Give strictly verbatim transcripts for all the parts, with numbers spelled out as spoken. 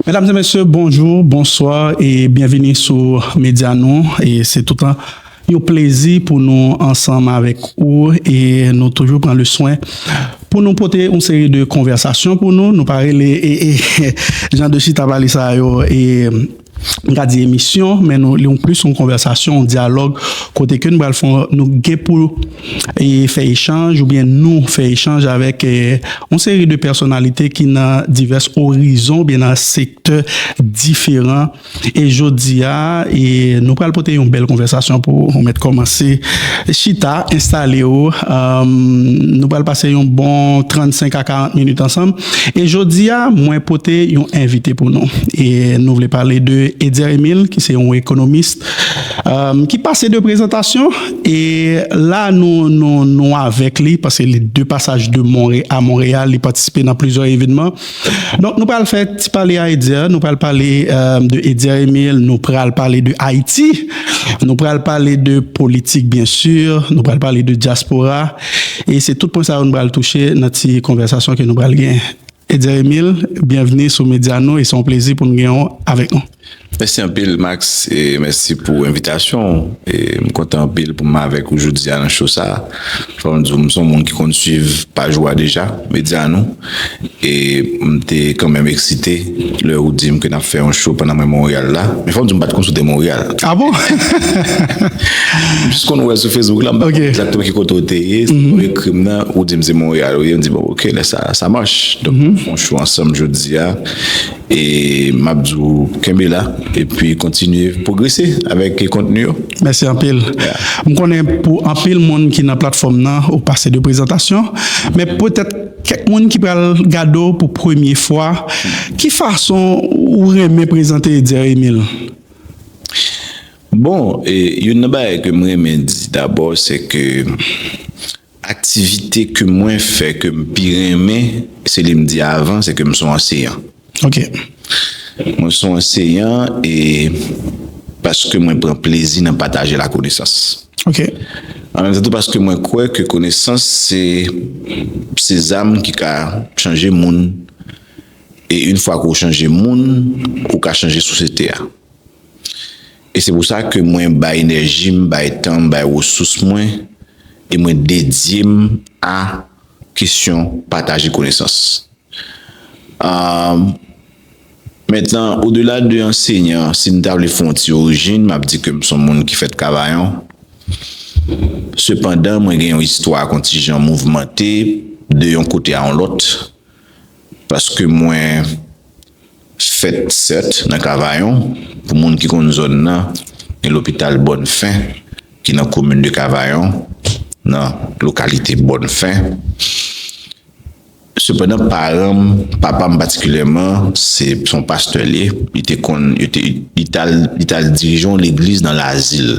Medam e mesye, bonjou, bonswa e byenvini sou medya nou. E se toutan yon plezi pou nou ansanm avèk ou e nou toujou pran le swen pou nou pote yon seri de konvèsasyon pou nou. Nou pa rele e, e, jan de chita pale sa yo e m ka di emisyon, men nou, li yon plis yon konvèsasyon, yon dyalòg, kote ke nou pral fè, nou gen pou e fè echanj oubyen nou fè echanj avèk e, yon seri de pèsonalite ki nan divès orizon oubyen nan sektè diferan. E jodi a, e nou pral pote yon bèl konvèsasyon pou ou mèt kòmanse chita, enstale w. Èm, nou pral pase yon bon trannsenk a karant minit ansanm. E jodi a, mwen pote yon envite pou nou. E nou vle pale de Edier Emile, ki se yon ekonomis, èm, ki pase de prezantasyon. E la, nou, nou, nou avèk li, paske li de pasaj de Monré-, a Monreyal, li patisipe nan plizyè evènman. Donk, nou pral fè ti pale a Edier, nou pral pale, èm, de Edier Emile, nou pral pale de Ayiti, nou pral pale de politik, byen si, nou pral pale de dyaspora. E se tout pwen sa yo nou pral touche nan ti konvèsasyon ke nou pral gen. Edier Emile, byenvni sou medya nou e se yon plezi pou nou gen w avèk nou. Mèsi anpil, Max, e mèsi pou envitasyon w. E m kontan anpil pou m avèk ou jodi a nan show sa a. Fò m di w, m se yon moun ki konn swiv paj ou a deja, medya nou. E m te kanmenm eksite lè ou di m ke n ap fè yon show pandan mwen Monreyal la. Men fò m di w, m pa t konn si w te Monreyal. Ah bon? M jis konn wè sou Facebook la, m pa konn egzakteman ki kote w te ye. Si w ekri m nan, ou di m se Monreyal ou ye, m di, bon, ok, lè sa, sa mache. Donk, nou fè yon show ansanm jodi a. E m ap di w kenbe la, epi kontinye pwogrese avèk kontni yo. Mèsi anpil. M konnen pou anpil moun ki nan platfòm nan, ou pase de prezantasyon, men petèt kèk moun ki pral gade w pou premye fwa, ki fason ou renmen prezante Edier Emile? Bon, e, youn nan bagay ke m renmen di dabò, se ke aktivite ke mwen fè, ke m pi renmen, se li m di avan, se ke m se yon anseyan. Ok. Mwen se yon anseyan e paske mwen pran plezi nan pataje lakonesans. Ok. An menm tan tou, paske mwen kwè ke konesans se, se zam ki ka chanje moun. E yon fwa ke w chanje moun, ou ka chanje sosyete a. E se pou sa ke mwen bay enèji m, bay tan m, bay resous mwen, e mwen dedye m a kesyon pataje konesans. Ah, mentnan, odela de ansenyan, si m ta vle fè yon ti orijin, m ap di ke m se yon moun ki fèt Kavayon. Sepandan, mwen gen yon istwa kontijan mouvmante de yon kote a yon lòt, paske mwen fèt sèt nan Kavayon. Pou moun ki konn zòn nan, gen lopital Bòn Fen ki nan komin de Kavayon, nan lokalite Bòn Fen. Sepandan, paran m, papa m patikilyèman, se, se yon pastè l ye. Li te konn, li te, li t al, li t al dirije yon legliz nan Lazil,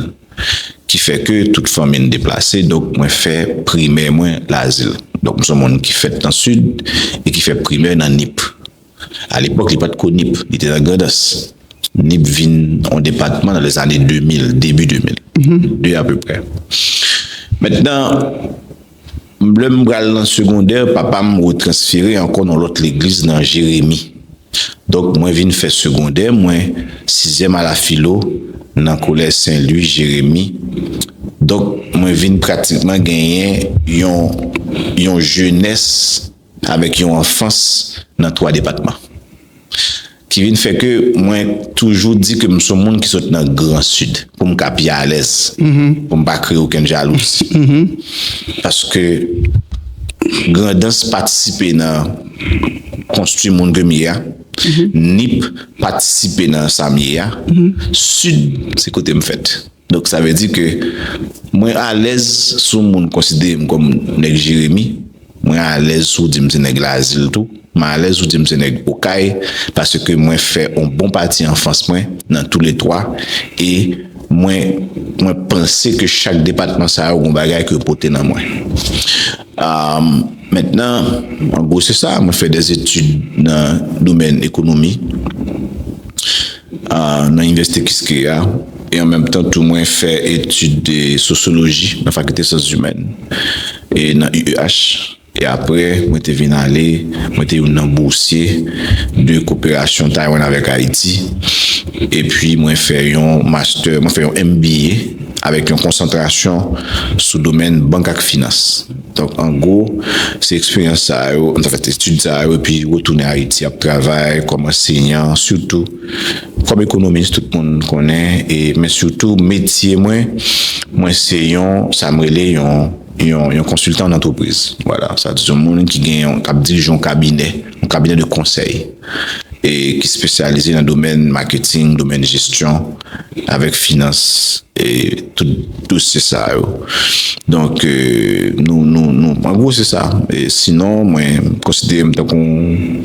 ki fè ke tout fanmi n deplase. Donk, mwen fè primè mwen Lazil. Donk, m se yon moun ki fèt nan Sid e ki fè primè nan Nip. Alepòk, li pa t ko Nip, li te nan Grandans. Nip vin yon depatman nan lèzane de mil, debi de mil, de apeprè. Mentnan, lè m pral nan segondè, papa m retransfere ankò nan lòt legliz nan Jeremi. Donk, mwen vin fè segondè mwen, sizyèm a la filo, nan kolèj Sen Lwi, Jeremi. Donk, mwen vin pratikman genyen yon, yon jenès avèk yon anfans nan twa depatman. Ki vin fè ke mwen toujou di ke m se yon moun ki sot nan Gran Sid, pou m ka pi alèz, pou m pa kreye okenn jalouzi. Paske Grandans patisipe nan konstwi moun ke m ye a. Nip patisipe nan sa m ye a. Sid, se kote m fèt. Donk, sa vle di ke mwen alèz si yon moun konsidere m kòm nèg Jeremi. Mwen alèz si w di m se nèg Lazil tou. Mwen alèz si w di m se nèg Okay, paske mwen fè yon bon pati anfans mwen nan toulètwa. E mwen, mwen panse ke chak depatman sa yo gon bagay ke yo pote nan mwen. Ah, mentnan, an gwo, se sa, mwen fè dè etid nan domèn ekonomi, ah, nan Inivèsite Kiskeya, e an menm tan tou, mwen fè etid de sosyoloji nan Fakilte Syans Imèn e nan U E H. E apre, mwen te vin ale, mwen te youn nan bousye de koperasyon Taiwan avèk Ayiti. Epi mwen fè yon master, mwen fè yon M B A avèk yon konsantrasyon sou domèn bank ak finans. Donk, an gwo, se eksperyans sa yo, an fèt, etid sa yo, epi retounen Ayiti ap travay kòm ansenyan, sitou kòm ekonomis, tout moun konnen, e, men sitou metye mwen, mwen se yon, sa m rele yon, yon, yon konsiltan an antrepriz. Vwala, sa di yon moun ki gen yon, k ap dirije yon kabinè, yon kabinè de konsèy, e ki espesyalize nan domèn maketing, domèn jesyon, avèk finans, e tout dosye sa yo. Donk, e, nou, nou, nou, an gwo, se sa. E sinon, mwen konsidere m tankou yon,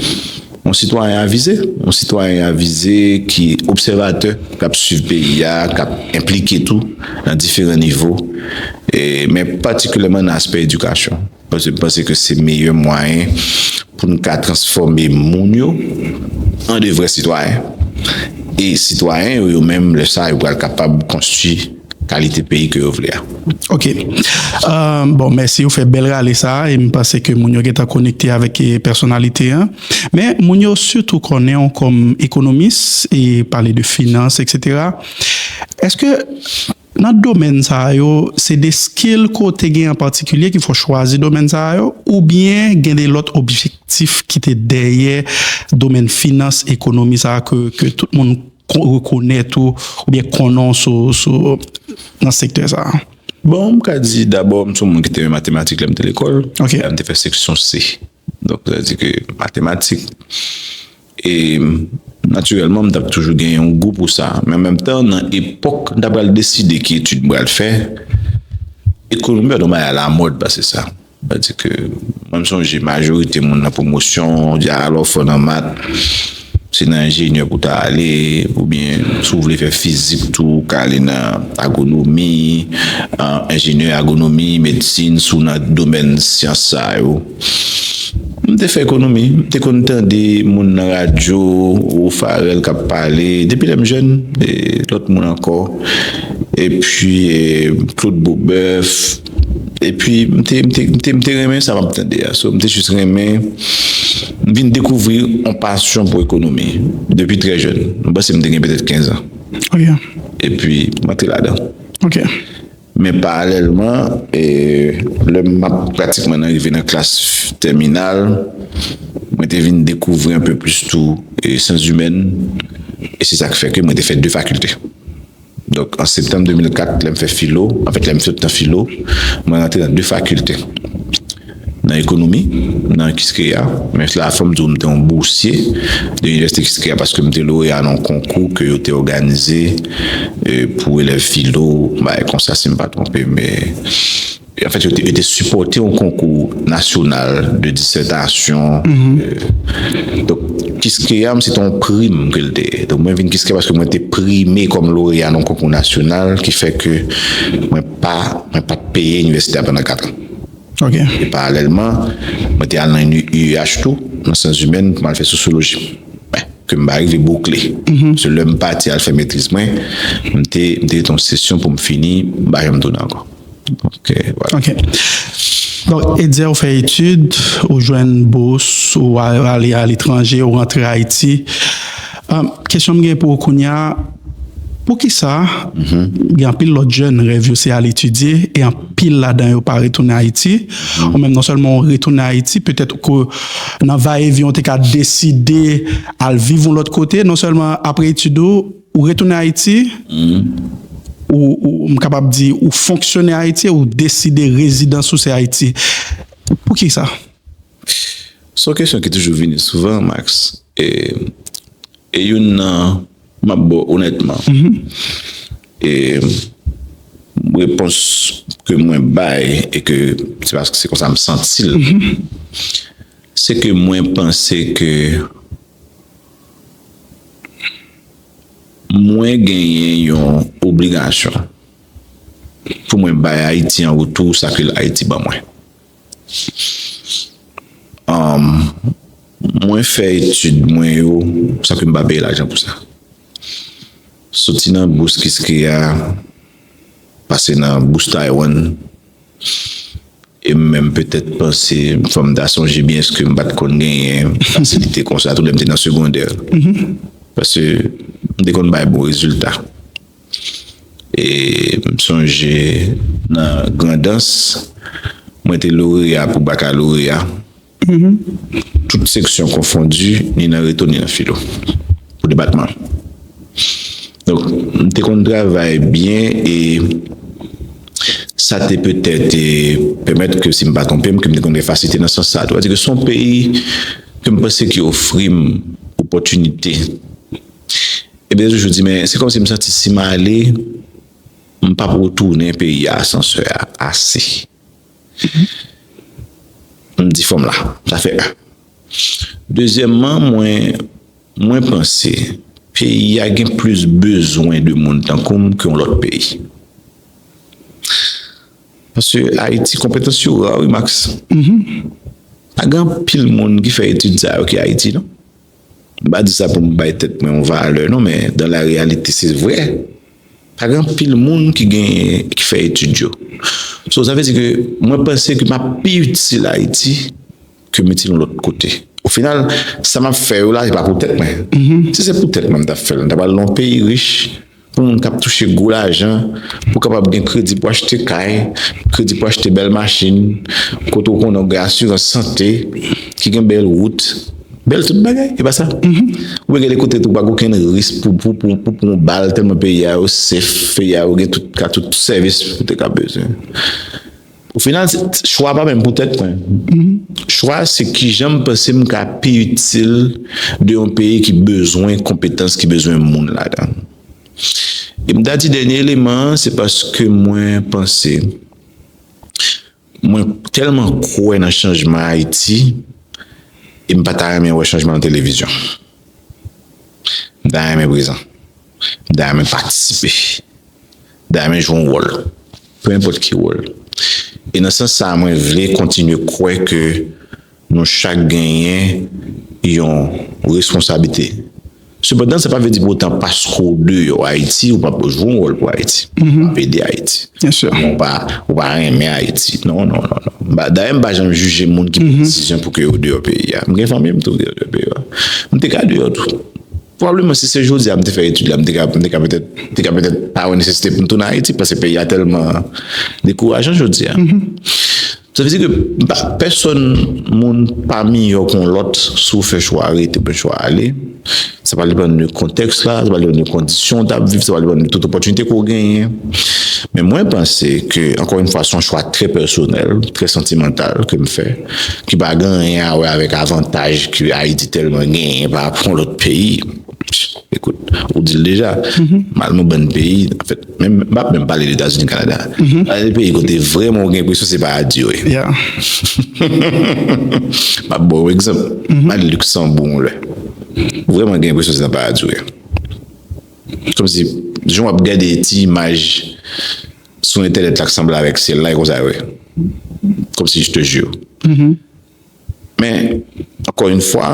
yon sitwayen avize, yon sitwayen avize ki obsèvatè, k ap swiv peyi a, k ap enplike tou nan diferan nivo, e, men patikilyèman nan aspè edikasyon. Paske m panse ke se meyè mwayen pou n ka transfòme moun yo an de vrè sitwayen. E sitwayen yo, yo menm, lè sa, yo pral kapab konstwi kalite peyi ke yo vle a. Ok. Euh, bon, mèsi, ou fè bèl rale sa, e m panse ke moun yo gentan konekte avèk, eh, pèsonalite an. Men, moun yo sitou konnen w kòm ekonomis, e pale de finans, etsetera. Èske nan domèn sa yo, se de skill ke w te gen an patikilye ki fè w chwazi domèn sa yo, oubyen gen de lòt objektif ki te dèyè domèn finans, ekonomi sa ke, ke tout moun ko- rekonèt ou, oubyen konnen w sou, sou, nan sektè sa a? Bon, m ka di dabò, m se yon moun ki te renmen matematik lè m te lekòl. Ok. M te fè seksyon C. Donk, sa vle di ke matematik, e natirèlman, m t ap toujou gen yon gou pou sa. Men an menm tan, nan epòk m ta pral deside ki etid m pral fè, ekonomi pa t yon bagay alamòd pase sa. Sa vle di ke mwen, m sonje majorite moun nan pwomosyon, di, "A, lè w fò nan mat, se nan enjenyè pou w ta ale, oubyen si w vle fè fizik tou, w ka ale nan agwonomi, an, enjenyè agwonomi, medsin, si w nan domèn syans sa yo." M te fè ekonomi, m te konn tande moun nan radyo, Wofarel k ap pale, depi lè m jèn, e lòt moun ankò, epi, e, Claude Beaubœuf, epi m te, m te, m te, m te renmen sa m ap tande a. So, m te jis renmen, m vin dekouvri yon pasyon pou ekonomi depi trè jèn. M panse m te gen petèt kenz an. Ok. Epi, m antre ladan. Ok. Men paralèlman, e, lè m ap pratikman nan rive nan klas tèminal, mwen te vin dekouvri anpe plis tou, e, syans imèn, e se sa k fè ke mwen te fè de fakilte. Donk, an septanm de mil kat, lè m fè filo, anfèt, lè m sot nan filo, mwen rantre nan de fakilte. Nan ekonomi, nan Kiskeya, men la fò m di w m te yon bousye de Inivèsite Kiskeya paske m te loreya nan yon konkou ke yo te òganize, e, pou elèv filo, bagay konsa, si m pa twonpe, men anfèt, yo te, yo te sipòte yon konkou nasyonal de disètasyon. E, donk, Kiskeya, m, se te yon prim ke l te ye. Donk, mwen vin Kiskeya paske mwen te prime kòm loreya nan yon konkou nasyonal ki fè ke mwen pa, mwen pa t peye inivèsite a pandan kat an. Ok. E paralèlman, mwen te al nan U E H tou, nan syans imèn, pou m al fè sosyoloji. Men, ke m pa rive boukle. Se lè m pati al fè metriz mwen, m te, m te ret yon sesyon pou m fini, m pa janm tounen ankò. Ok, vwala. Ok. Donk, Etzer, ou fè etid, ou jwenn bous, ou a- ale aletranje, ou rantre Ayiti. Um, kesyon m gen pou ou kounye a, poukisa gen anpil lòt jèn rèv yo se al etidye e anpil ladan yo pa retounen Ayiti? Ou menm non sèlman ou retounen Ayiti, petèt ke nan vayevyen ou te ka deside al viv yon lòt kote, non sèlman apre etid ou, ou retounen Ayiti, ou, ou, m kapab di, ou fonksyone Ayiti, ou deside rezidans ou se Ayiti. Poukisa? Se yon kesyon ki toujou vini souvan, Max. E, e youn nan, m ap ba w onètman. E repons ke mwen bay, e ke se paske se konsa m santi l, se ke mwen panse ke mwen genyen yon obligasyon pou mwen bay Ayiti an retou sa ke Ayiti ban mwen. Mwen fè etid mwen yo san ke m pa peye lajan pou sa. Soti nan bous Kiskeya, pase nan bous Taiwan, E m menm petèt panse, fò m ta sonje byen, èske m pa t konn genyen fasilite konsa tou lè m te nan segondè. Paske m te konn bay bon rezilta. E m sonje nan Grandans, mwen te loreya pou bakaloreya. Tout seksyon konfondi, ni nan reto, ni nan filo, pou depatman. Donk, m te konn travay byen e sa te petèt e pèmèt ke, si m pa twonpe m, ke m te konn gen fasilite nan sans sa a tou. Sètadi ke se yon peyi ke m panse ki ofri m opòtinite. Ebyen, toujou di, men se kòmsi m santi si m ale, m p ap retounen peyi a, asansè a ase. M di fò m la. Sa fè en. Dezyèmman, mwen, mwen panse peyi a gen plis bezwen de moun tankou m ke yon lòt peyi. Paske Ayiti, konpetans yo ra, wi, Max. Pa gen anpil moun ki fè etid sa yo ki Ayiti, non. M pa di sa pou m bay tèt mwen yon valè, non, men dans la réalité, se vre. Pa gen anpil moun ki genyen, ki fè etid yo. So, sa vle di ke mwen panse ke m ap pi itil Ayiti ke m itil yon lòt kote. O final, sa m ap fè yo la, se pa pou tèt mwen. Si se pou tèt mwen, m t ap fè l. M ta pral nan yon peyi rich, pou moun k ap touche gwo lajan, pou kapab gen kredi pou achte kay, kredi pou achte bèl machin, kote w konnen w gen asirans sante, ki gen bèl wout, bèl tout bagay, e pa sa? Ou gen de kote tou, pa gen okenn risk pou, pou, pou, pou, pou yon bal, tèlman peyi a yo safe, peyi a yo gen tout, ka tout sèvis ou te ka bezwen. O final, se, chwa pa menm pou tèt mwen. Chwa se kijan m panse m ka pi itil de yon peyi ki bezwen konpetans, ki bezwen moun ladan. E m ta di dènye eleman an, se paske mwen panse, mwen tèlman kwè nan chanjman Ayiti, e m pa ta renmen wè chanjman nan televizyon. M ta renmen prezan. M ta renmen patisipe. M ta renmen jwe yon wòl. Pe enpòt ki wòl. E nan sans sa a, mwen vle kontinye kwè ke nou chak genyen yon responsablite. Sepandan, sa pa vle di pou otan paske w deyò Ayiti, ou p ap jwe yon wòl pou Ayiti. Ou p ap ede Ayiti. Ou pa, ou pa renmen Ayiti. Non, non, non, non. M pa, dayè, m pa janm jije moun ki pran desizyon pou ke yo deyò peyi a. M gen fanmi m tou ki deyò peyi a. M te ka deyò tou. Pwobableman, si se jodi a m te fè etid la, m te ka, m te ka petèt, te ka petèt pa wè nesesite pou m tounen Ayiti, paske peyi a tèlman dekourajan jodi a. Sa vle di ke pa, pèsonn, moun pa miyò ke yon lòt si w fè chwa rete oubyen chwa ale. Sa pral depann de kontèks la, sa pral depann de kondisyon w t ap viv, sa pral depann de tout opòtinite ke w genyen. Men mwen panse ke, ankò yon fwa, se yon chwa trè pèsonèl, trè santimantal ke m fè, ki pa gen anyen a wè avèk avantaj ke Ayiti tèlman genyen pa rapò a lòt peyi. Ekout, ou di l deja, m al nan bann peyi, anfèt, menm, m p ap menm pale de Etazini, Kanada. Pale de peyi kote vrèman ou gen enpresyon se paradi yo ye. M ap ba w egzanp, m al Liksanbou yon lè. Ou vrèman gen enpresyon se nan paradi yo ye. Kòmsi, jan w ap gade ti imaj sou entènèt la k sanble avèk syèl la, e konsa yo ye. Kòmsi, je te jure. Men, ankò yon fwa,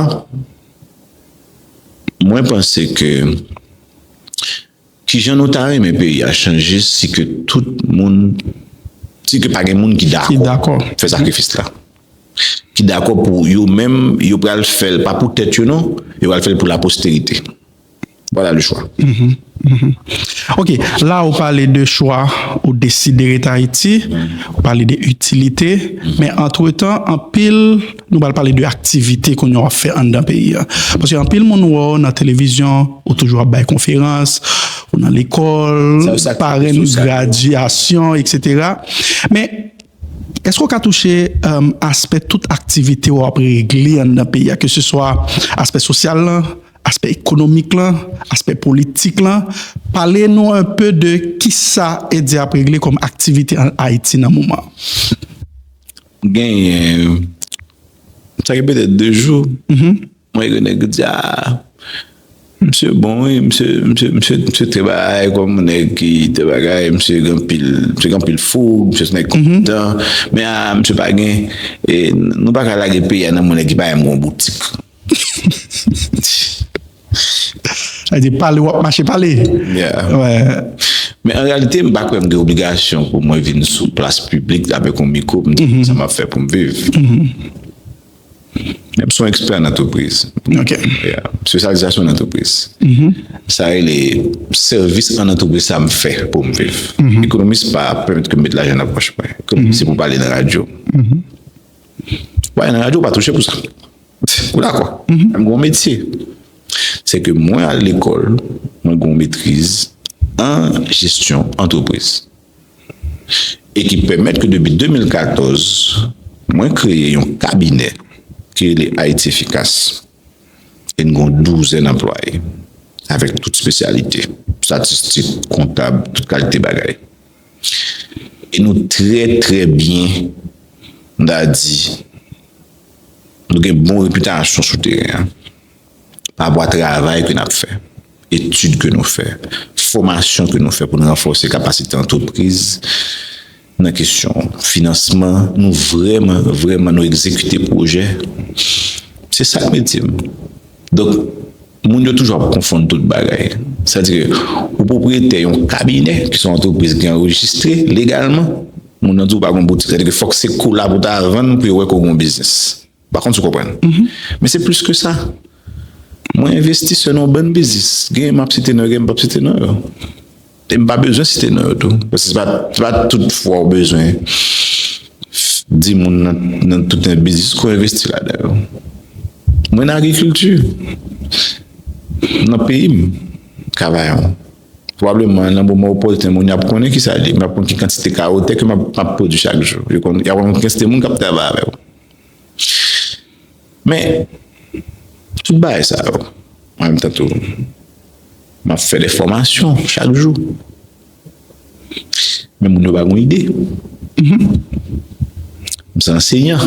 mwen panse ke kijan nou ta renmen peyi a chanje si ke tout moun, si ke pa gen moun ki dakò fè sakrifis la. Ki dakò pou yo menm, yo pral fè l pa pou tèt yo non, yo pral fè l pou laposterite. Voilà le choix. Ok, la ou pale de chwa, ou deside ret Ayiti, ou pale de itilite, men antretan, anpil, nou pral pale de aktivite kounye a w ap fè anndan peyi a. Paske anpil moun wè w nan televizyon, ou toujou ap bay konferans, ou nan lekòl, parenn gradyasyon, etsetera. Men, èske w ka touche aspè tout aktivite w ap regle anndan peyi a, keseswa aspè sosyal lan, aspè ekonomik lan, aspè politik lan. Pale nou enpe de kisa Eddy ap regle kòm aktivite an Ayiti nan moman an. Genyen, sa gen petèt de jou, mwen gen nèg ki di, a, misye bon wi, misye, misye, misye, misye te bagay kòm nèg ki te bagay, misye gen anpil, misye gen anpil foug, misye se nèg konpetan, men a, misye pa gen, e, nou pa ka lage peyi a nan mwen nèg ki pa menm gen yon boutik. Sa vle di pale w ap mache pale. Yeah. Wè. Men an reyalite, m pa kwè m gen obligasyon pou mwen vin sou plas piblik avèk yon mikwo, pou m di sa m ap fè pou m viv. Men m se yon ekspè an antrepriz. Ok. Yeah. Espesyalizasyon an antrepriz. Sa rele sèvis an antrepriz sa m fè pou m viv. Ekonomis pa pèmèt ke m met lajan nan pòch mwen. Ekonomis se pou pale nan radyo. Pale nan radyo, ou pa touche pou sa. Ou dakò? M gen yon metye. Se ke mwen al lekòl, mwen gen yon metriz an jesyon antrepriz. E ki pèmèt ke depi de mil katòz, mwen kreye yon kabinè ki rele Ayiti Efikas. E n gen yon douzèn anplwaye, avèk tout espesyalite, estatistik, kontab, tout kalite bagay. E nou trè, trè byen, m ta di, nou gen bon repitasyon sou teren an, pa rapò a travay ke n ap fè, etid ke nou fè, fòmasyon ke nou fè pou n ranfòse kapasite antrepriz nan kesyon finansman. Nou vrèman, vrèman, nou egzekite pwojè. Se sa k metye m. Donk, moun yo toujou ap konfonn tout bagay. Sa di ke ou pwopriyetè yon kabinè, ki se yon antrepriz ki anrejistre legalman, moun nan di w pa gen boutik. Sa di ke fòk se kou la pou ta vann pou yo wè ke w gen yon biznis. Pa konn si w konprann. Men se plis ke sa. Mwen envestisè nan yon bann biznis. Gen m ap site non yo, gen m p ap site non yo. E m pa bezwen site non yo tou. Paske se pa, se pa tout fwa w bezwen di moun nan, nan tout biznis ke w envesti ladan yo. Mwen nan agrikilti. Nan peyi m, Kavayon. Pwobableman, nan moman opòtinen, moun yo ap konnen ki sa l ye. M ap konn ki kantite kawo tè ke m ap, m ap pwodui chak jou. Yo konn, y ap konn kantite moun k ap travay avè w. Men, tout bagay sa yo, an menm tan tou, m ap fè de fòmasyon chak jou. Men moun yo pa gen ide. M se ansenyan.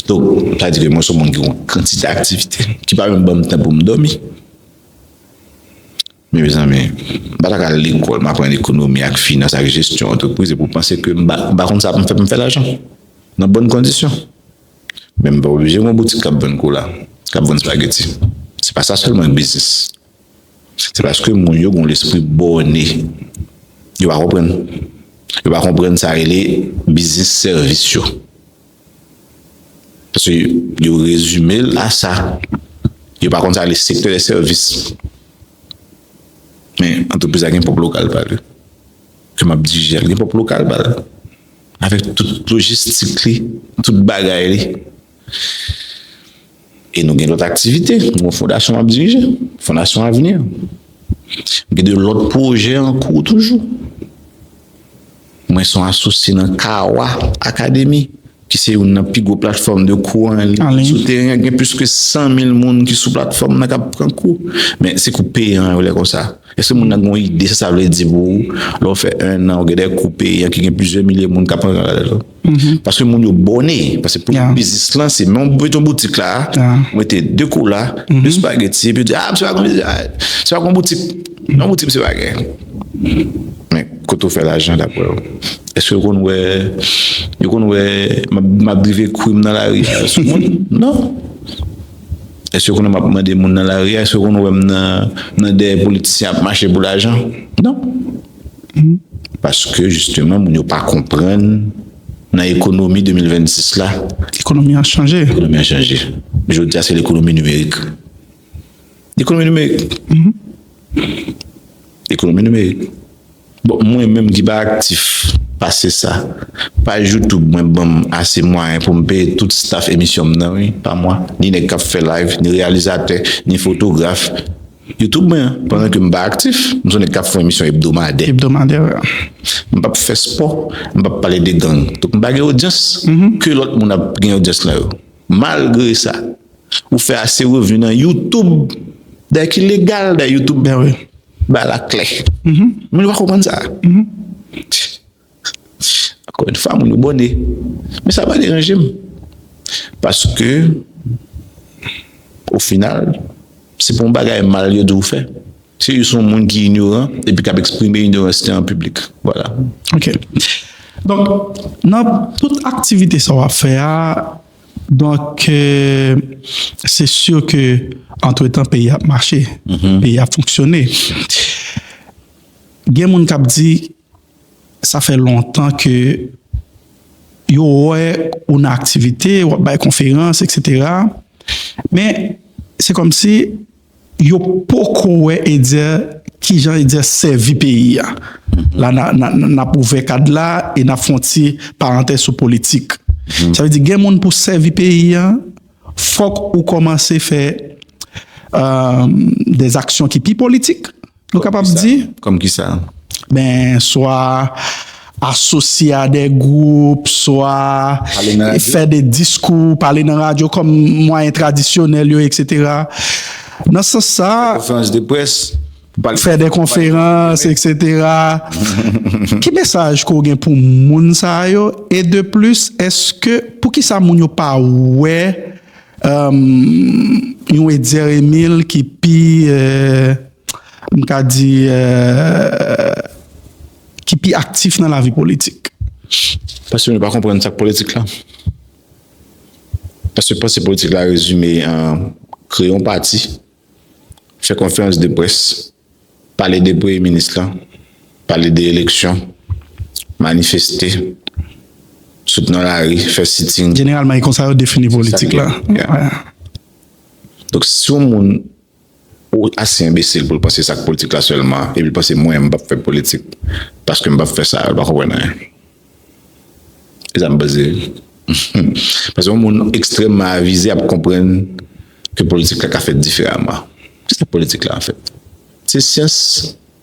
Donk, sa di ke mwen se yon moun ki gen yon kantite aktivite ki pa menm ban m tan pou m dòmi. Men mezanmi, m pa ta ka al lekòl, m aprann ekonomi ak finans ak jesyon antrepriz epi w panse ke m pa, m pa konn sa pou m fè pou m fè lajan nan bòn kondisyon. Men m pa oblije gen yon boutik k ap vann kola, k ap vann spageti. Se pa sa sèlman k biznis. Se paske moun yo gen yon lespri bòne. Yo pa konprann. Yo pa konprann sa rele biznis sèvis yo. Paske yo rezime l a sa. Yo pa konn sa rele sektè de sèvis. Men antrepriz la gen pwòp lokal pa l. Ke m ap dirije a, l gen pwòp lokal pa l. Avèk tout lojistik li, tout bagay li. E nou gen lòt aktivite. Nou gen yon fondasyon m ap dirije, Fondasyon Avni. M gen de lòt pwojè an kou toujou. Mwen se yon asosye nan Kawa Academy, ki se youn nan pi gwo platfòm de kou an liy sou teren an. Gen plis ke san mil moun ki sou platfòm nan k ap pran kou. Men se kou peyan yo lè konsa. Èske moun nan gen yon ide sa sa vle di pou ou? Lè w fè en an, ou gen de kou peyan ki gen plizyè milye moun k ap rantre ladan yo. Paske moun yo bòne. Paske pou biznis lan, se men w mete yon boutik la, ou mete de kola, de spageti, epi yo di, ah, se pa yon, se pa yon boutik. Yon boutik, se pa gen. Men, kote w fè lajan, daprè w? Èske yo konn wè, yo konn wè m ap, m ap drive krim nan lari a sou moun? Non. Èske yo konn wè m ap mande moun nan lari a? Èske yo konn wè m nan, nan dèyè politisyen ap mache pou lajan? Non. Paske, jisteman, moun yo pa konprann nan ekonomi de mil vennsis la. Ekonomi an chanje. Ekonomi an chanje. Jodi a, se lekonomi nimerik. Ekonomi nimerik. Ekonomi nimerik. Bon, mwen menm ki pa aktif pase sa, paj YouTube mwen ban m ase mwayen pou m peye tout staff emisyon m nan, wi, pa mwa. Ni nèg k ap fè live, ni reyalizatè, ni fotograf. YouTube mwen an, pandan ke m pa aktif, m se yon nèg k ap fè yon emisyon ebdomadè. Ebdomadè, wi. M p ap fè spò, m p ap pale de gang. Donk, m pa gen odyans ke lòt moun ap gen odyans lan yo. Malgre sa, ou fè ase revni nan YouTube. Dayè ki legal, dayè YouTube bay la klè. Moun yo pa konprann sa. Ankò yon fwa, moun yo bòne. Men sa pa deranje m. Paske, o final, se pa yon bagay mal yo di w fè. Se jis yon moun ki inyoran epi k ap eksprime inyorans li an piblik. Vwala. Ok. Donk, nan tout aktivite sa w ap fè a, donk, euh, se si ke antretan peyi a ap mache, peyi a ap fonksyone. Gen moun k ap di, sa fè lontan ke yo wè ou nan aktivite, w ap bay konferans, etsetera. Men, se kòmsi yo poko wè Etzer, kijan Etzer sèvi peyi a. La, n a, n a, n ap ouvè kad la e n ap fè yon ti parantèz sou politik. Sa vle di, gen moun pou sèvi peyi a, fòk ou kòmanse fè, euh, des actions ki pi politik, nou kapab di. Kòm kisa? Ben, swa asosye a de gwoup, swa fè de diskou, pale nan radyo kòm mwayen tradisyonèl yo, etsetera. Nan sans sa, konferans de près, fè de konferans, etsetera. Ki mesaj ke w gen pou moun sa yo? E de plis, èske, poukisa moun yo pa wè, euh, yon Etzer Emile ki pi, euh, m ka di, euh, ki pi aktif nan lavi politik? Paske nou pa konprann sa k politik la. Paske panse politik la rezime an kreye yon pati, fè konferans de près, pale de premye minis la, pale de eleksyon, manifeste, sot nan lari, fè sitin. Jeneralman, e konsa yo defini politik la. Donk, si yon moun ase enbesil pou l panse sa k politik la sèlman, epi l panse mwen, m p ap fè politik, paske m p ap fè sa, l pa konprann anyen. E sa m panse. Paske yon moun ekstrèmman avize ap konprann ke politik la ka fèt diferaman. Kisa politik la, anfèt? Se syans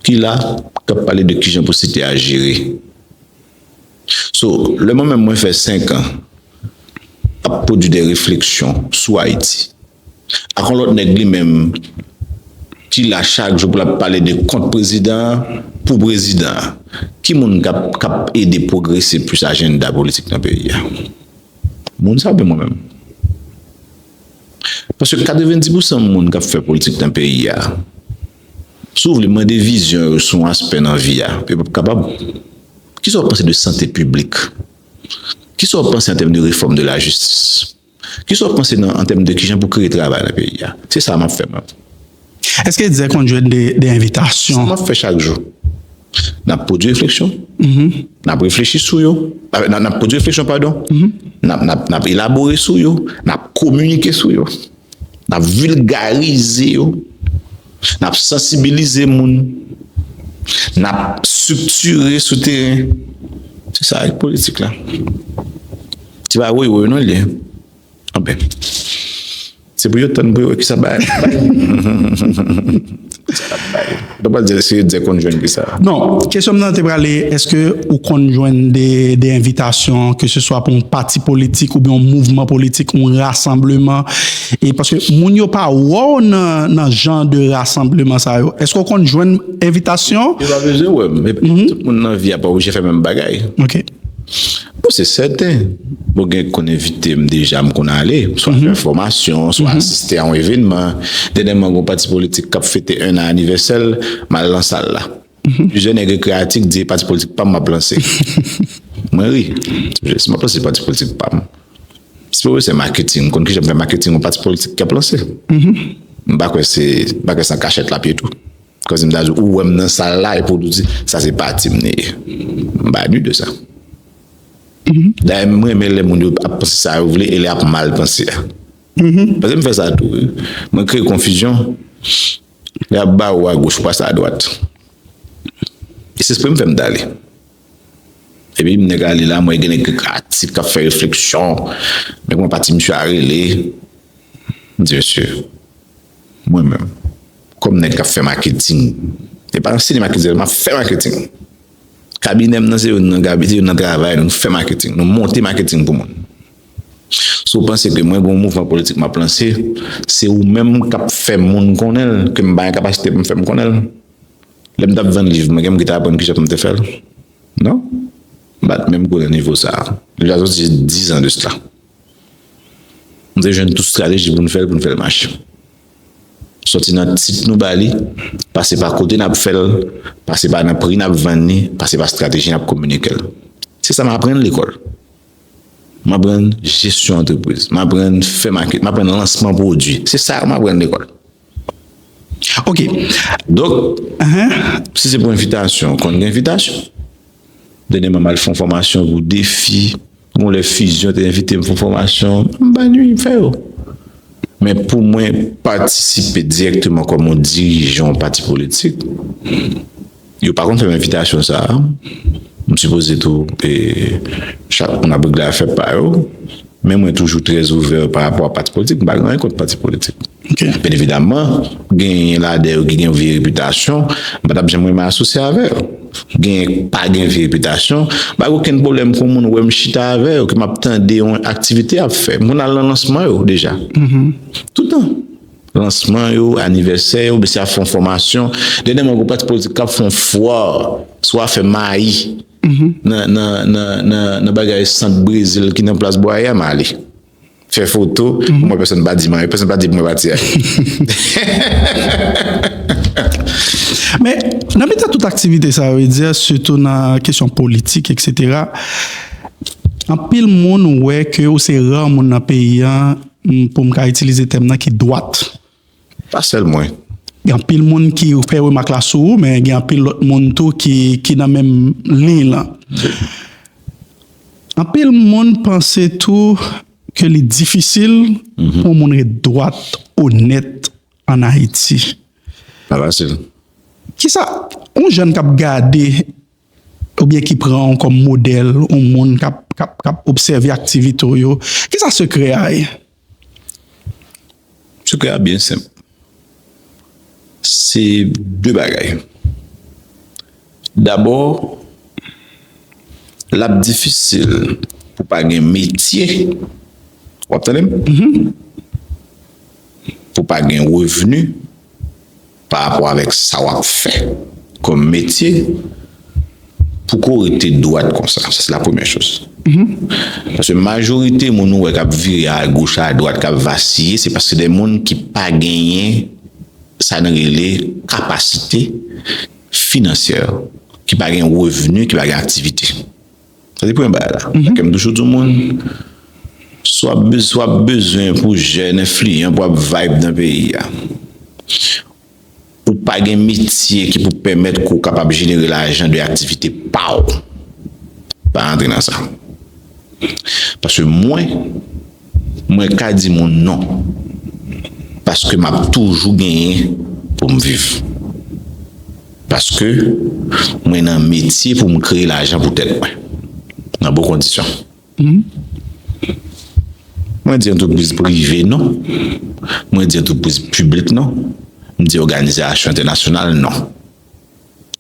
ki la, k ap pale de kijan pou site a jere. So, lè mwen menm mwen fè senk an ap pwodui de refleksyon sou Ayiti, ak yon lòt nèg li menm ki la chak jou pou l ap pale de kont prezidan an, pou prezidan an, ki moun k ap, k ap ede pwogrese plis ajanda politik nan peyi a? Moun sa oubyen mwen menm? Paske katrevenndis pousan moun k ap fè politik nan peyi a, si w vle mande vizyon yo sou yon aspè nan vi a, yo p ap kapab. Kisa w panse de sante piblik? Kisa w panse an tèm de refòm de lajistis? Kisa w panse nan, an tèm de kijan pou kreye travay nan peyi a? Se sa m ap fè, mwen. Èske Etzer konn jwenn de, de envitasyon? Sa m ap fè chak jou. N ap pwodui refleksyon. N ap reflechi sou yo. N ap, n ap pwodui refleksyon, padon. N ap, n ap, n ap elabore sou yo. N ap kominike sou yo. N ap vilgarize yo. N ap sansibilize moun. N ap estriktire sou teren. Se sa avèk politik la. Se pa woy woy non li ye. Anben. Se pou yo tann pou yo wè kisa bay. Kisa bay. Donk, pa di se Etzer konn jwenn kisa. Non, kesyon m nan te prale, èske ou konn jwenn de, de envitasyon, ke se swa pou yon pati politik oubyen yon mouvman politik, yon rasanbleman? E paske moun yo pa wè w nan, nan jan de rasanbleman sa yo. Èske w konn jwenn envitasyon? Yo pa bezwen wè m. Tout moun nan vi a pa oblije fè menm bagay. Ok. Bon, se sèten. Bon, gen ki konn envite m deja, m konn ale, swa fè fòmasyon, swa asiste a yon evènman. Dènyèman, gen yon pati politik k ap fete en an anivèsè l, m al nan sal la. Plizyè nèg ekri atik, di pati politik pa m m ap lanse. Mwen ri. Si m ap lanse pati politik pa m, si pwofesè maketing, m konn kijan m fè maketing yon pati politik k ap lanse. M pa kwè se, m pa kwè se an kachèt l ap ye tou. Kòmsi m ta di w, ou wè m nan sal la, epi w di, sa se pati m li ye. M pa ni de sa. Dayè, m renmen lè moun yo ap panse sa yo vle e lè y ap mal panse a. Paske m fè sa tou, wi. Mwen kreye konfizyon, lè y ap ba ou agoch, ou pase adwat. E se espre m fè m t ale. Epi m nèk ale la, mwen gen nèg ki kratik, k ap fè refleksyon. Men kòman pati misye a rele? M di, mesye, mwen menm, kòm nèg k ap fè maketing, e pa anseye maketing sèlman, m ap fè maketing. Kabinè m nan se youn nan kabi-, se youn nan travay nou, fè maketing. Nou monte maketing pou moun. Si w panse ke mwen gen yon mouvman politik m ap lanse, se ou menm k ap fè moun konnen l, ke m pa gen kapasite pou m fè m konnen l. Lè m t ap vann liv mwen, gen m ki te aprann kijan pou m te fè l? Non. M pa t menm konnen nivo sa a. Li deja soti dizan de sila. Nou te jwenn tout estrateji pou n fè l, pou n fè l mache. Soti nan tit nou ba li, pase pa kote n ap fè l, pase pa nan pri n ap vann li, pase pa estrateji n ap kominike l. Se sa m aprann lekòl. M aprann jesyon antrepriz. M aprann fè maket. M aprann lansman pwodui. Se sa m aprann lekòl. Ok. Donk, si se pou envitasyon, konn gen envitasyon. Dènyèman, m al fè yon fòmasyon pou Defi. Yon lè Fusion te envite m fè yon fòmasyon, m pa di m fè yo. Men pou mwen patisipe dirèkteman kòm yon dirijan yon pati politik, yo pa konn fè m envitasyon sa a. M sipoze tou, e, chak moun ap regle afè pa yo. Men mwen toujou trè ouvè pa rapò a pati politik. M pa gen anyen kont pati politik. Byen evidaman, genyen ladan yo ki gen vye repitasyon, m pa t ap janm renmen asosye avè yo. Genyen k pa gen vye repitasyon, m pa gen okenn pwoblèm pou moun wè m chita avè yo, ke m ap tande yon aktivite y ap fè. M konn al nan lansman yo deja. Toutan. Lansman yo, anivèsè yo, mesye ap fè yon fòmasyon. Dènyèman, gen pati politik k ap fè yon fwa sou afè mayi nan, nan, nan, nan, nan bagay sant Brezil ki nan plas Bwaye a, m ale. Fè foto, mwen pèsonn pa di m anyen, pèsonn pa di pou mwen pati a. Men, nan mitan tout aktivite sa yo, Edzer, sitou nan kesyon politik, etsetera, anpil moun wè ke ou se ra moun nan peyi a, m, pou m ka itilize tèm nan, ki dwat. Pa sèl mwen. Gen anpil moun ki fè remak la sou ou, men gen anpil lòt moun tou ki, ki nan menm liy lan. Anpil moun panse tou ke li difisil pou yon moun ret dwat, onèt ann Ayiti. Pa fasil. Kisa yon jèn k ap gade oubyen ki pran w kòm modèl, yon moun k ap, k ap, k ap obsève aktivite w yo, kisa sekrè a ye? Sekrè a byen senp. Se de bagay. Dabò, l ap difisil pou pa gen metye. W ap tande m? Pou pa gen revni pa rapò avèk sa w ap fè kòm metye, pou ko rete dwat konsa. Sa, se la premyè choz. Paske majorite moun ou wè k ap vire agoch, adwat, k ap vasiye, se paske de moun ki pa genyen sa n rele kapasite finansyè, ki pa gen revni, ki pa gen aktivite. Sa se premye bagay la. Paske m toujou di moun, si w ap bez-, si w ap bezwen pou jèn enfliyan, pou w ap vibe nan peyi a, ou pa gen metye ki pou pèmèt ke w kapab jenere lajan de aktivite pa w, pa antre nan sa. Paske mwen, mwen ka di moun non. Paske m ap toujou genyen pou m viv. Paske mwen nan metye pou m kreye lajan pou tèt mwen. Nan bon kondisyon. Mwen di antrepriz prive non. Mwen di antrepriz piblik non. M di òganizasyon entènasyonal non.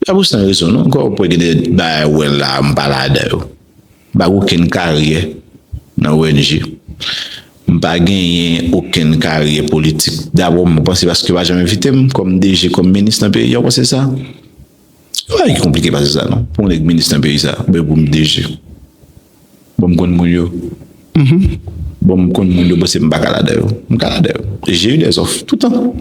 Pa pou san rezon non. Ankò, pou gen de bagay ou wè la, m pa ladan yo. M pa gen okenn karyè nan O N G. M pa genyen okenn karyè politik. Dabò, m panse paske yo pa janm envite m kòm D G, kòm minis nan peyi a, w panse sa? Yo pa gen ki konplike pase sa non. Pou yon nèg minis nan peyi sa, oubyen pou m D G. Bon, m konn moun yo. Bon, m konn moun yo, bon, se m pa ka ladan yo. M ka ladan yo. J'ai eu des offres, tout tan.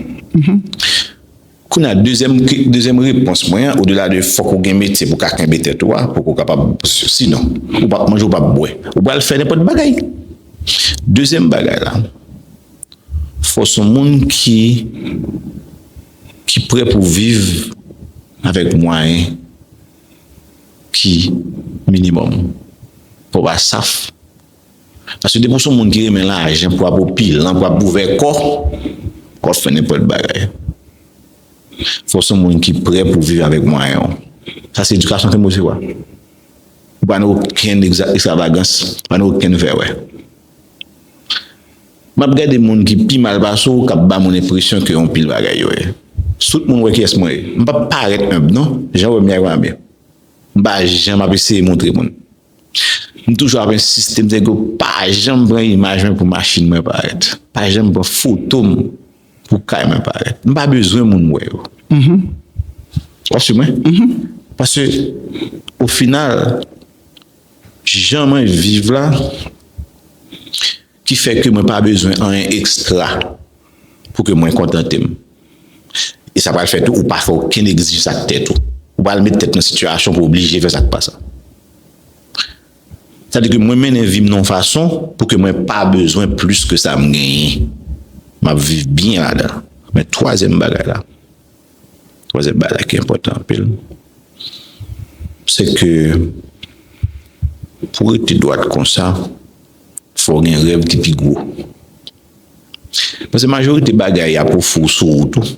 Kounye a, dezyèm, dezyèm repons mwen an, odela de fòk ou gen metye pou ka kenbe tèt ou a, pou ou kapab, sinon, ou p ap manje, ou p ap bwè. Ou pral fè nenpòt bagay. Dezyèm bagay la, fò s on moun ki, ki prè pou viv avèk mwayen ki minimòm. Fò w pa saf. Paske depi w s on moun ki renmen lajan, pou w ap opilan, pou w ap ouvè kò, w ap fè nenpòt bagay. Fò w s on moun ki prè pou viv avèk mwayen w. Sa se edikasyon ke m resevwa. Ou pa nan okenn egza-, ekstravagans, ou pa nan okenn vèwè. M ap gade moun ki pi mal pase w, k ap ba moun enpresyon ke yon pil bagay yo ye. Tout moun wè kiyès mwen ye. M p ap parèt enb non, jan w wè m ye a yo pa byen. M pa janm ap eseye montre moun. M toujou ap ensiste, m di nèg yo pa janm pran imaj mwen pou machin mwen parèt. Pa janm pran foto m pou kay mwen parèt. M pa bezwen moun wè yo. W ap swiv mwen? Paske, o final, jan mwen viv la, ki fè ke mwen pa bezwen anyen ekstra pou ke mwen kontante m. E sa pral fè tou, ou pa fè okenn egzijans ak tèt ou. Ou pral met tèt nan sitiyasyon pou oblije fè sa k pa sa. Sa di ke mwen mennen vi m nan yon fason pou ke mwen pa bezwen plis ke sa m genyen. M ap viv byen ladan. Men twazyèm bagay la, Twazyèm bagay la ki enpòtan anpil, se ke pou w rete dwat konsa, fò w gen rèv ki pi gwo. Paske majorite bagay y ap ofri w sou wout ou.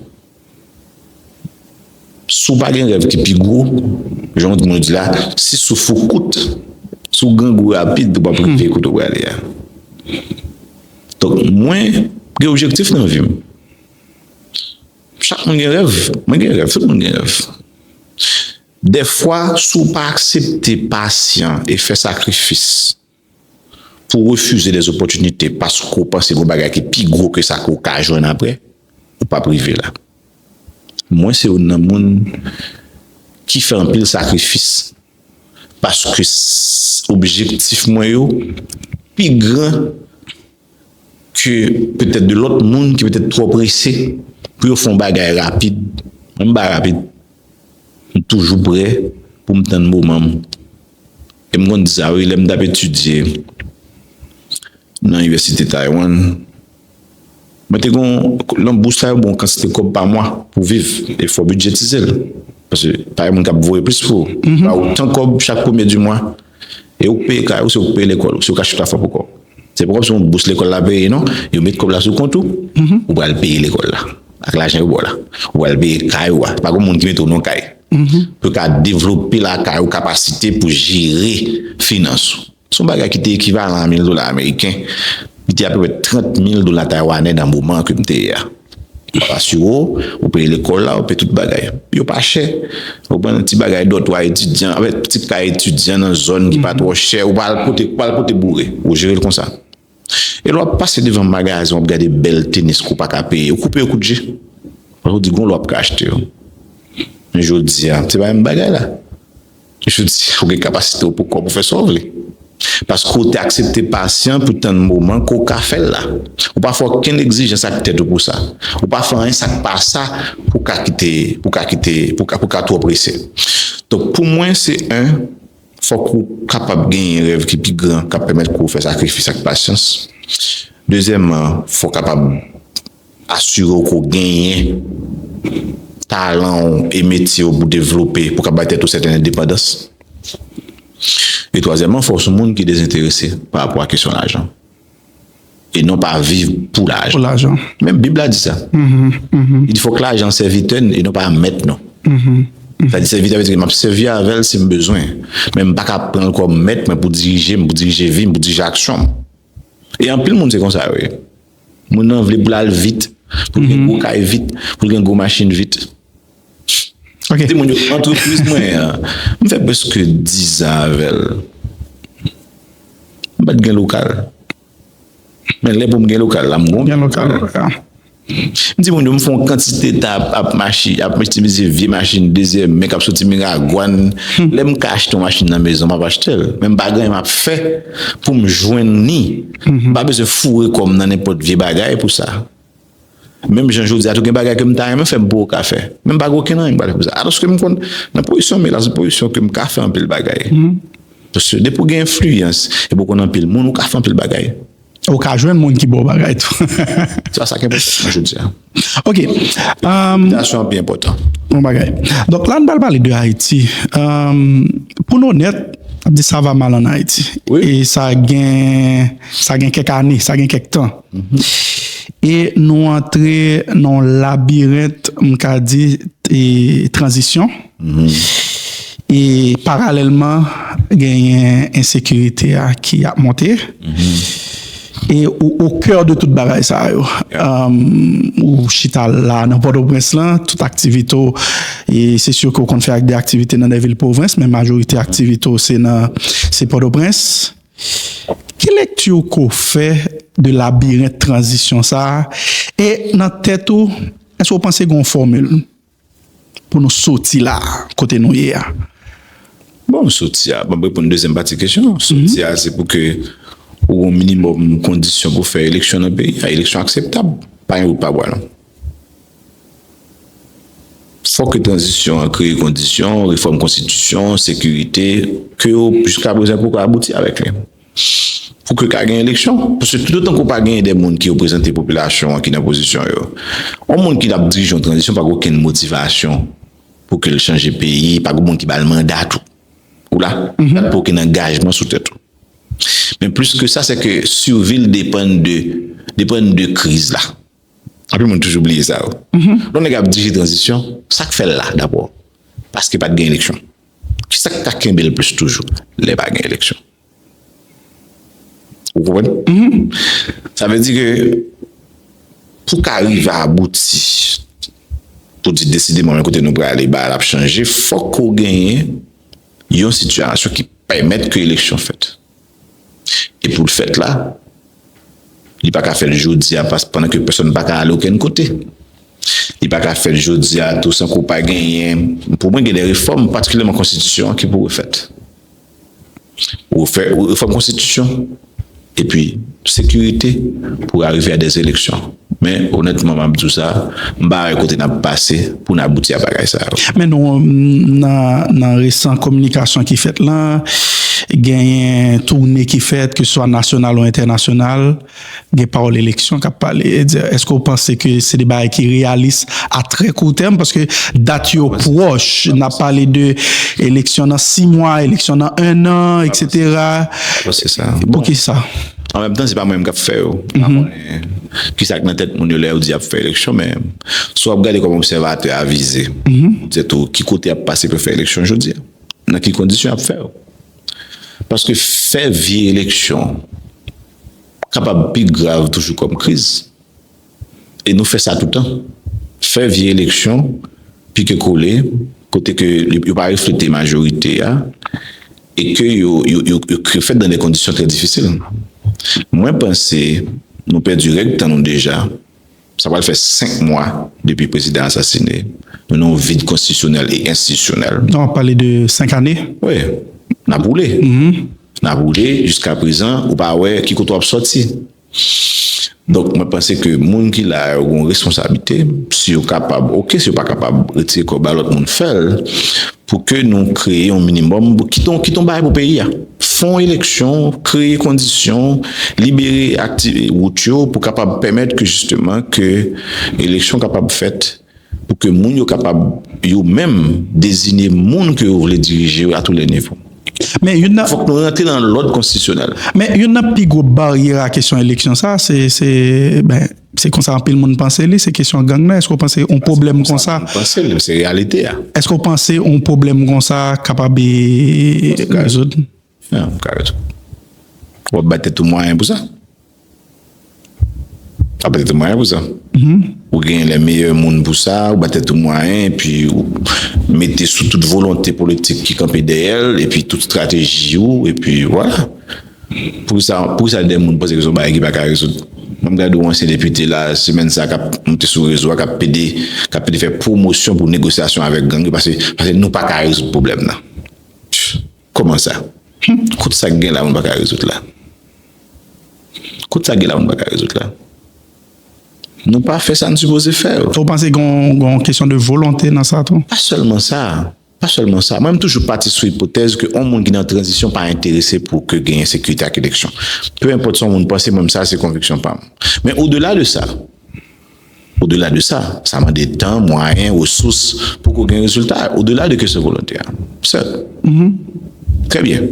Si w pa gen rèv ki pi gwo, jan yon moun di la, si souf ou kout, si w grangou rapid, ou p ap rive kote w prale a. Donk, mwen, gen objektif nan vi m. Chak moun gen rèv. Mwen gen rèv. Tout moun gen rèv. Dèfwa, si w pa aksepte pasyan e fè sakrifis pou w refize dèzopòtinite paske w panse gen yon bagay ki pi gwo ke sa ke w ka jwenn apre, ou p ap rive la. Mwen se youn nan moun ki fè anpil sakrifis paske s- objektif mwen yo pi gran ke petèt de lòt moun ki petèt twò prese pou yo fè yon bagay rapid. Mwen m pa rapid. M toujou prè pou m tann moman m. E m konn di sa wi, lè m t ap etidye nan Inivèsite Taiwan, mwen te gen yon, nan bous la, yo ba w yon kantite kòb pa mwa pou viv, e fò w bidjetize l. Paske pa gen moun k ap voye plis pou ou. Ba w tan kòb chak premye di mwa, e ou k peye kay ou, se ou k peye lekòl ou, se ou k achte tout afè pou kò w. Se pa kòmsi yon bous lekòl la peye, non. Yo met kòb la sou kont ou, ou pral peye lekòl la. Ak lajan yo ba w la. Ou pral peye kay ou a. Se pa gen moun ki mete w nan kay. Pou yo ka devlope lakay ou, kapasite pou jere finans ou. Se yon bagay ki te ekivalan a mil dola ameriken. Li te apeprè trant mil dola taywanè nan moman ke m te ye a. Yo ap asire w, ou peye lekòl la, ou peye tout bagay. Yo pa chè. Ou pran ti bagay dòtwa etidyan, avèk ti kay etidyan nan zòn ki pa twò chè, ou pa al pote, ou pa al pote boure. Ou jere l konsa. E lè w ap pase devan magazen, w ap gade bèl tenis ke w pa ka peye, ou koupe yo kout je. Paske w di gon lè w ap ka achte yo. Men jodi a, se pa menm bagay la. Jodi a, ou gen kapasite w pou kò w pou fè sa w vle. Paske w te aksepte pasyan pou tann moman ke w ka fè l la. Ou pa fè okenn egzijans ak tèt ou pou sa. Ou pa fè anyen sa k pa sa pou w ka kite, pou w ka kite, pou w ka, pou w ka twò prese. Donk, pou mwen, se en, fòk ou kapab genyen rèv ki pi gran, k ap pèmèt ke w fè sakrifis ak pasyans. Dezyèmman, fò w kapab asire w ke w genyen talan w e metye w pou devlope, pou w kapab bay tèt ou sèten endepandans. E twazyèmman, fò w se yon moun ki dezenterese pa rapò a kesyon lajan. E non pa viv pou lajan. Pou lajan. Menm Bib la di sa. Li di fòk lajan sèvitè n e non pa mèt nou. Sa di sèvitè vle di m ap sèvi avè l si m bezwen. Men m pa ka pran l kòm mèt mwen pou dirije m, pou dirije vi m, pou dirije aksyon m. E anpil moun se konsa yo ye. Moun nan vle pou l al vit, pou l gen gwo kay vit, pou l gen gwo machin vit. Ok. Timoun yo, antrepriz mwen an, m fè prèske diz an avè l. M pa t gen lokal. Men lè pou m gen lokal la, m gon. Gen lokal, ya. M di moun yo, m fè yon kantite tan ap, ap mache, ap itilize vye machin dezyèm men k ap soti Miragwàn. Lè m ka achte yon machin nan mezon, m ap achte l. Men m pa gen anyen m ap fè pou m jwenn ni. M pa bezwen foure kò m nan nenpòt vye bagay pou sa. Menm jan jodi a tou, gen bagay ke m ta renmen fè, m poko ka fè. Men m pa gen okenn anyen m pral fè pou sa. Alòske m konn, nan pozisyon m ye la, se pozisyon ke m ka fè anpil bagay. Paske depi w gen enfliyans, epi w konn anpil moun, ou ka fè anpil bagay. Ou ka jwenn moun ki ba w bagay tou. Se sa k enpòtan jodi a. Ok. Repitasyon an pi enpòtan. Bon bagay. Donk la, n pral pale de Ayiti. Pou n onèt, n ap di sa va mal an Ayiti. Wi. E sa gen, sa gen kèk ane, sa gen kèk tan. E nou antre nan yon labirent, m ka di, e, tranzisyon. E paralèlman, genyen ensekirite a ki ap monte. E o, o kè de tout bagay sa yo, ou chita la nan Pòtoprens lan, tout aktivite w, e se si ke w konn fè ak de aktivite nan de vil pwovens, men majorite aktivite w se nan, se Pòtoprens. Ki lekti ke w fè de labirent tranzisyon sa a? E nan tèt ou, èske w panse gen yon fòmil pou nou soti la, kote nou ye a? Bon, soti a, ban m reponn dezyèm pati kesyon an. Soti a, se pou ke ou gen yon minimòm kondisyon pou fè eleksyon nan peyi a, eleksyon akseptab. Pa gen wout pa bwa, non. Fòk ke tranzisyon an kreye kondisyon, refòm konstitisyon, sekirite, ke yo jiskaprezan poko abouti avèk li. Pou ke ka gen eleksyon. Paske toutotan ke w pa genyen de moun ki reprezante popilasyon an ki nan pozisyon yo, yon moun ki ap dirije yon tranzisyon pa gen okenn motivasyon pou ke l chanje peyi, pa gen moun ki ba l manda tou. Ou la, pa gen okenn angajman sou tèt ou. Men plis ke sa, se ke sivi l depann de, depann de kriz la. Anpil moun toujou bliye sa yo. Lè yon nèg ap dirije tranzisyon, sa k fè l la dabò? Paske pa t gen eleksyon. Kisa k ta kenbe l plis toujou lè pa gen eleksyon? Ou konprann? Sa vle di ke pou w ka rive abouti, pou di desideman men kote nou prale, bagay la ap chanje, fòk ke w genyen yon sitiyasyon ki pèmèt ke eleksyon fèt. E pou l fèt la, li pa ka fèt jodi a, pas-, pandan ke pèsonn pa ka ale okenn kote. Li pa ka fèt jodi a tou san ke w pa genyen, pou mwen, gen de refòm, patikilyèman konstitisyon an, ki pou refèt. Refè, refòm konstitisyon, epi sekirite pou arive a de eleksyon. Men, onètman, m ap di w sa, m pa wè kote n ap pase pou n abouti a bagay sa yo. Men nou, nan, nan resan kominikasyon ki fèt la, genyen toune ki fèt, ke swa nasyonal ou entènasyonal, gen pawòl eleksyon k ap pale. Èske w panse ke se de bagay ki reyalis a trè kou tèm? Paske dat yo pwòch, n ap pale de eleksyon nan sis mwa, eleksyon nan en an, etsetera. Poukisa? An menm tan, se pa mwen menm k ap fè yo. M pa konnen kisa k nan tèt moun yo lè yo di y ap fè eleksyon, men si w ap gade kòm obsèvatè avize, ou di tou ki kote y ap pase pou fè eleksyon jodi a, nan ki kondisyon y ap fè yo. Paske fè vye eleksyon kapab pi grav toujou kòm kriz. E nou fè sa toutan. Fè vye eleksyon, pike kole, kote ke yo pa reflete majorite a, e ke yo, yo, yo, yo, yo fèt nan de kondisyon trè difisil. Mwen panse nou pèdi règ tan nou deja. Sa pral fè senk mwa depi prezidan asasine. Nou nan yon vid konstitisyonèl e enstitisyonèl. Non, w ap pale de senk ane? Wi. N ap woule. N ap woule jiska prezan, ou pa wè ki kote w ap sòti. Donk, mwen panse ke moun ki la yo gen yon responsablite, si yo kapab, oke, si yo pa kapab, retire kò ba lòt moun, fè l, pou ke nou kreye yon minimòm, pou kite yon, kite yon bagay pou peyi a. Fè yon eleksyon, kreye kondisyon, libere akti-, wout yo pou kapab pèmèt ke jisteman ke eleksyon kapab fèt, pou ke moun yo kapab yo menm deziye moun ke yo vle dirije yo a tou lè nivo. Men youn nan Fòk nou rantre nan lòd konstitisyonèl. Men youn nan pi gwo baryè a kesyon eleksyon sa, se, se, ben, se konsa anpil moun panse li, se kesyon gang nan. Èske w panse yon pwoblèm konsa? Panse li, se reyalite a. Èske w panse yon pwoblèm konsa kapab rezoud? Non, ka rezoud. W ap bay tèt ou mwayen pou sa. W ap bay tèt ou mwayen pou sa. Ou gen lè meyè moun pou sa, ou bay tèt ou mwayen, epi ou mete sou tout volonte politik ki kanpe dèyè l, epi tout estrateji ou, epi vwala. Poukisa, poukisa de moun panse ke se yon bagay ki pa ka rezoud? Mwen m gade yon ansyen depite la, semèn sa, k ap monte sou rezo a, k ap pede, k ap pede fè pwomosyon pou negosyasyon avèk gang yo, paske, paske nou pa ka rezoud pwoblèm nan. Kòman sa? Kot sa k gen la moun pa ka rezoud la? Kot sa k gen la moun pa ka rezoud la? Nou pa fè sa n sipoze fè yo. Ou panse gen yon, gen yon kesyon de volonte nan sa tou? Pa sèlman sa. Pa sèlman sa. Mwen, m toujou pati sou ipotèz ke yon moun ki nan tranzisyon pa enterese pou ke genyen sekirite ak eleksyon. Pe enpòt sa yon moun panse, mwen, sa se konviksyon pa m. Men odela de sa, odela de sa, sa mande tan, mwayen, resous pou ke w gen rezilta. Odela de kesyon volonte a. Sèl. Trè byen.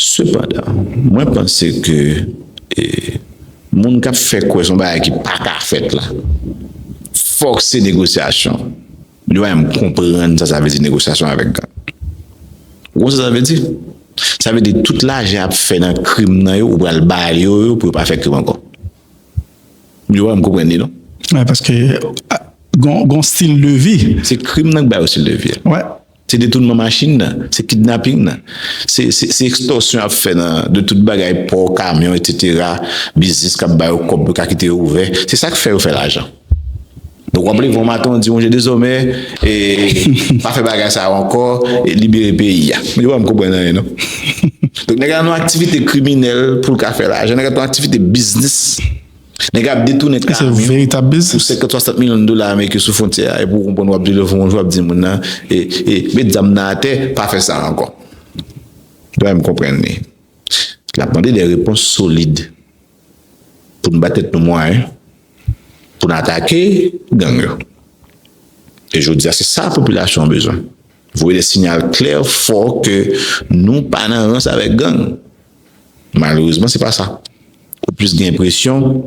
Sepandan, mwen panse ke, e, moun k ap fè kwè se yon bagay ki pa ka fèt la, fòse negosyasyon, yo pa menm konprann sa sa vle di negosyasyon avèk gang. Ou konn sa sa vle di? Sa vle di tout lajan y ap fè nan krim nan yo, ou pral ba yo yo pou yo pa fè krim ankò. Yo pa menm konprann li, non? Wi, paske, a, gon, gon stil de vi. Se krim nan k ba yo stil de vi a. Wi. Se detounman machin nan, se kidnaping nan, se, se, se ekstòsyon y ap fè nan, de tout bagay, pò, kamyon, etsetera, biznis k ap ba yo kòb pou yo ka kite yo ouvè. Se sa k fè yo fè lajan. Donk, w ap leve yon maten, w di, "Mon Dieu, dezòmè, e, pa fè bagay sa yo ankò, e, libere peyi a." Yo pa menm konprann anyen, non. Donk, nèg la nan yon aktivite kriminèl pou l ka fè lajan, nèg la nan yon aktivite biznis. Nèg ap detounen kamyon pou senkant, swasant milyon dola ameriken sou fwontyè a, epi w konprann w ap di leve yon jou, w ap di moun nan, e, e, met zam nan atè, pa fè sa ankò. Dwa m konprann li. L ap mande de repons solid pou n bay tèt nou mwayen, pou n atake gang yo. E jodi a, se sa popilasyon an bezwen. Voye de sinyal klè, fò ke nou pa nan rans avèk gang. Malerezman, se pa sa. Ou plis gen enpresyon,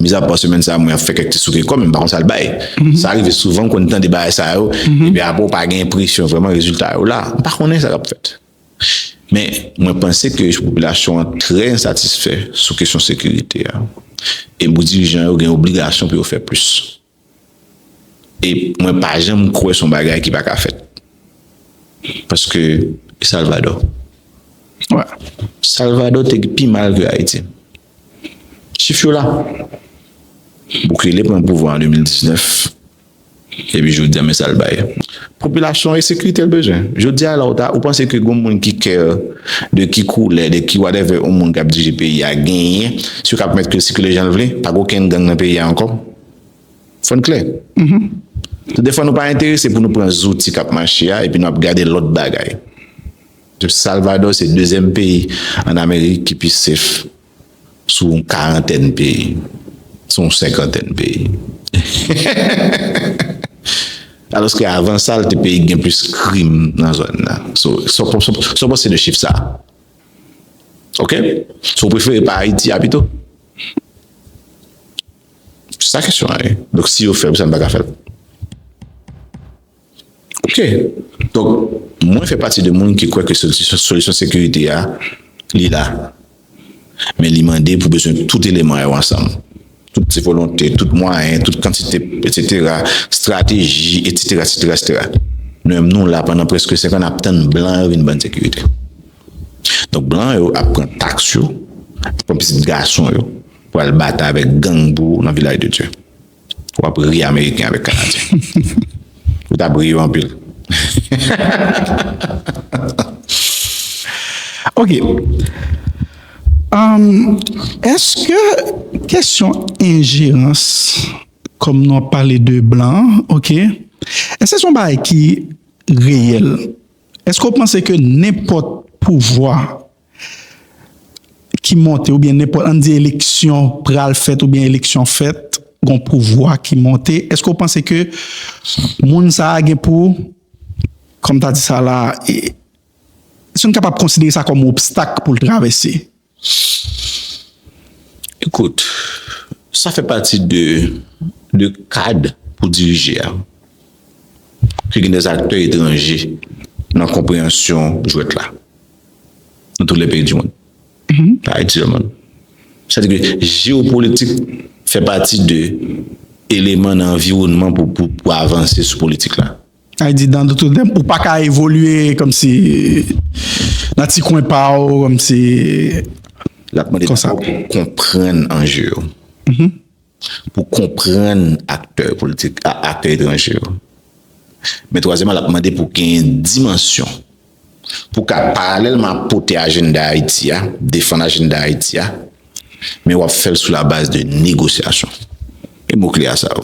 mizapa semèn sa a, mwen ap fè kèk ti souke kò m, m pa konn sa l bay. Sa rive souvan, m konn tande bagay sa yo, epi apre, ou pa gen enpresyon vrèman rezilta yo la. M pa konnen sa k ap fèt. Men, mwen panse ke popilasyon an trè ensatisfè sou kesyon sekirite a. E pou dirijan yo gen obligasyon pou yo fè plis. E mwen pa janm kwè se yon bagay ki pa ka fèt. Paske Salvador. Salvador te pi mal ke Ayiti. Chif yo la. Bukele pran pouvwa an de mil diznèf. Epi jodi a, men sa l bay. Popilasyon e sekirite l bezwen. Jodi a la, ou ta, ou panse ke gon moun ki kè de ki koulè, de ki whatever, yon moun k ap dirije peyi a genyen, si yo ka pèmèt ke l sikile jan l vle, pa gen okenn gang nan peyi a ankò? Fò n klè. Tout defwa nou pa enterese pou nou pran zouti k ap mache a, epi nou ap gade lòt bagay. Salvador se dezyèm peyi ann Amerik ki pi safe sou yon karantèn peyi, sou yon senkantèn peyi. Alòske avan sa, l te peyi ki gen plis krim nan zòn nan. So, sa w panse de chif sa a? Ok? So, w prefere pa Ayiti a pito? Se sa kesyon an ye. Donk, si yo fè l, poukisa n pa ka fè l? Ok. Donk, mwen fè pati de moun ki kwè ke solisyon, solisyon sekirite a, li la. Men li mande pou bezwen tout eleman yo ansanm. Tout ti volonte, tout mwayen, tout kantite, etsetera, estrateji, etsetera, etsetera, etsetera. Nou menm nou la pandan prèske senk an n ap tann blan yo vin ban n sekirite. Donk, blan yo ap pran taks yo, ap pran pitit gason yo, pou al batay avèk gang pou ou nan Vilaj de Dye. W ap ri Ameriken avèk Kanadyen. Ou t ap ri yo anpil. Ok. Um, èske kesyon enjerans, kòm nou ap pale de blan, ok, èske se yon bagay ki reyèl? Èske w panse ke nenpòt pouvwa ki monte oubyen nenpòt, ann di eleksyon pral fèt oubyen eleksyon fèt, gon pouvwa ki monte, èske w panse ke moun sa a gen pou, kòm ta di sa la, e, si n kapab konsidere sa kòm yon obstak pou l travèse? Ekout, sa fè pati de, de kad pou dirije a, ke gen de aktè etranje nan konpreyansyon jwèt la, nan tout lè peyi di monn. Pa Ayiti sèlman. Sètadi ke jewopolitik fè pati de eleman nan anviwònman pou, pou, pou avanse sou politik la. Sa vle di, dan tout tèm, ou pa ka evolye kòmsi nan ti kwen pa w, kòmsi. L ap mande dabò pou konprann anje yo. Pou konprann aktè politik, a- aktè etranje yo. Men twazyèmman, l ap mande pou genyen dimansyon. Pou ka paralèlman ap pote ajanda Ayiti a, defann ajanda Ayiti a, men w ap fè l sou labaz de negosyasyon. E mo kle a sa yo.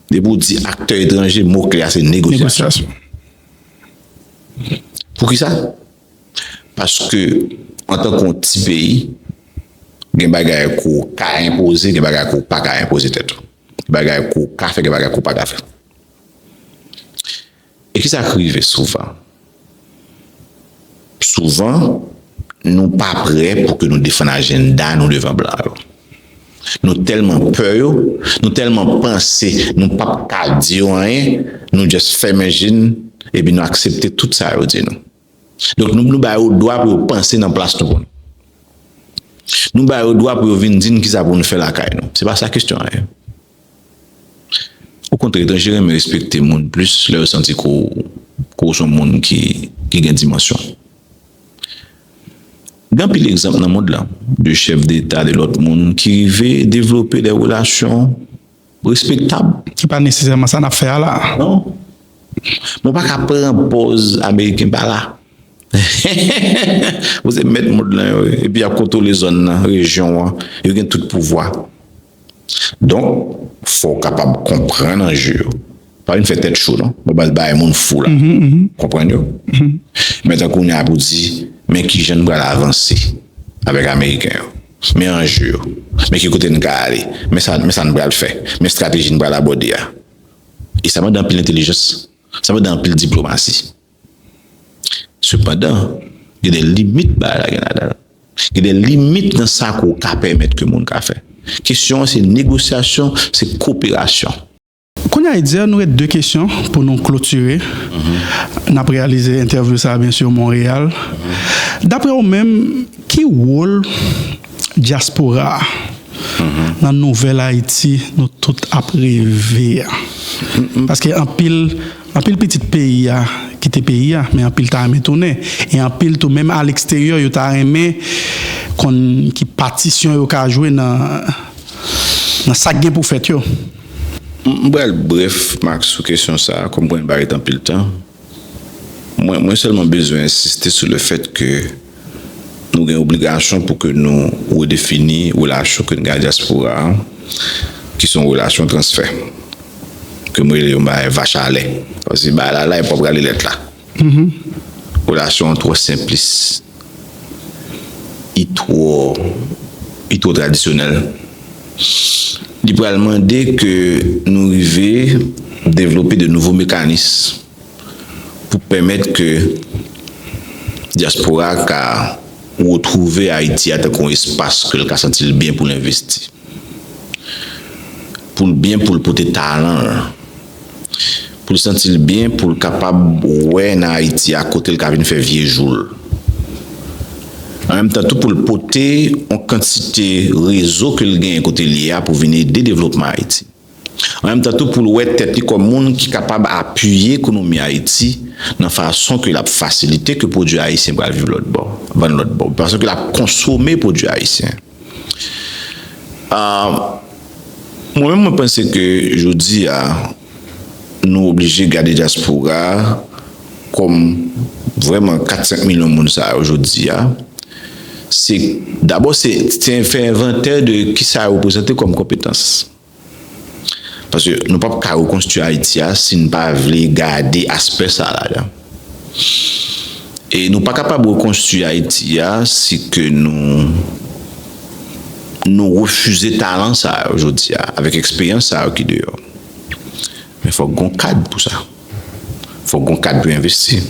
Depi w di aktè etranje, mo kle a se negosyasyon. Poukisa? Paske, antanke yon ti peyi, gen bagay ke w ka enpoze, gen bagay ke w pa ka enpoze tèt ou. Gen bagay ke w ka fè, gen bagay ke w pa ka fè. E kisa k rive souvan? Souvan, nou pa prè pou ke nou defann ajanda nou devan blan yo. Nou tèlman pè yo, nou tèlman panse nou p ap ka di yo anyen, nou just fèmen je n, epi nou aksepte tout sa yo di nou. Donk, nou, nou ba yo dwa pou yo panse nan plas nou pou nou. Nou ba yo dwa pou yo vin di n kisa pou nou fè lakay nou. Se pa sa kesyon an ye. Okontrè, etranje renmen respekte moun plis lè yo santi ke w, ke w se yon moun ki, ki gen dimansyon. Gen anpil egzanp nan mond lan, de chèf deta, de lòt moun ki rive devlope de relasyon respektab. Ki pa nesesèman sa n ap fè a la. Non. Men w pa ka pran pòz Ameriken pa la. Ou se mèt mond lan yo, epi y ap kontwole zòn nan, rejyon an, yo gen tout pouvwa. Donk, fò w kapab konprann anje yo. Pa vin fè tèt cho, non. Mwen pa bay moun fou la. Konprann yo. Men tankou kounye a pou di, men kijan n pral avanse avèk Ameriken yo. Men anje yo. Men ki kote n ka ale. Men sa, men sa n pral fè. Men estrateji n pral abòde a. E sa mande anpil entèlijans, sa mande anpil diplomasi. Sepandan, gen de limit bagay la gen ladan l. Gen de limit nan sa ke w ka pèmèt ke moun ka fè. Kesyon an se negosyasyon, se koperasyon. Kounye a, Edzer, nou ret de kesyon pou nou klotire. N ap reyalize entèvyou sa a, byen si, Monreyal. Daprè w menm, ki wòl dyaspora a nan nouvèl Ayiti nou tout ap reve a? Paske anpil, anpil pitit peyi a kite peyi a, men anpil ta renmen tounen. E anpil tou, menm aleksteryè, yo ta renmen konn ki patisyon yo ka jwe nan, nan sa k gen pou fèt yo. M pral brèf, Max, sou kesyon sa a, kòm mwen pa ret anpil tan. Mwen, mwen sèlman bezwen ensiste sou le fèt ke nou gen obligasyon pou ke nou redefini relasyon ke n gen ak dyaspora a, ki se yon relasyon transfè. Ke mwen rele yon bagay vach a lè. Paske bagay la la, epi w ap rale lèt la. Relasyon an twò senplis. Li twò, li twò tradisyonèl. Li pral mande ke nou rive devlope de nouvo mekanis pou pèmèt ke dyaspora a ka retwouve Ayiti a tankou yon espas ke l ka santi l byen pou l envesti. Pou l byen, pou l pote talan l. Pou l santi l byen, pou l kapab wè nan Ayiti a kote l ka vin fè vye jou l. An menm tan tou, pou l pote yon kantite rezo ke l genyen kote l ye a pou vin ede devlopman Ayiti. An menm tan tou, pou l wè tèt li kòm moun ki kapab apiye ekonomi Ayiti nan fason ke l ap fasilite ke pwodui ayisyen pral viv lòt bò, vann lòt bò, fason ke l ap konsome pwodui ayisyen. Ah, mwen menm, mwen panse ke jodi a, nou oblije gade dyaspora a kòm vrèman kat, senk milyon moun sa yo jodi a. Se, dabò, se, se fè envantè de kisa yo reprezante kòm konpetans. Paske nou p ap ka rekonstwi Ayiti a si n pa vle gade aspè sa a ladan. E nou pa kapab rekonstwi Ayiti a si ke nou, nou refize talan sa yo jodi a, avèk eksperyans sa yo ki deyò. Men fòk gen yon kad pou sa. Fòk gen yon kad pou yo envesti.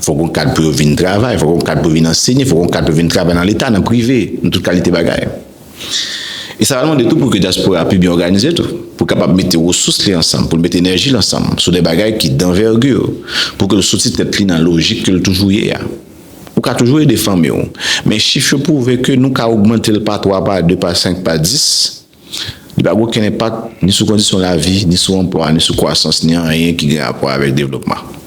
Fòk gen yon kad pou yo vin travay. Fòk gen yon kad pou yo vin ansenye. Fòk gen yon kad pou yo vin travay nan Leta, nan prive, nan tout kalite bagay. E sa va mande tou pou ke dyaspora a pi byen òganize tou, pou kapab mete resous li ansanm, pou l mete enèji l ansanm sou de bagay ki danvègi, pou ke l soti tèt li nan lojik ke l toujou ye a. Ou ka toujou ede fanmi w, men chif yo pwouve ke nou ka ogmante l pa twa, pa de, pa senk, pa dis, li pa gen okenn enpak ni sou kondisyon lavi, ni sou anplwa, ni sou kwasans, ni anyen ki gen rapò avèk devlopman.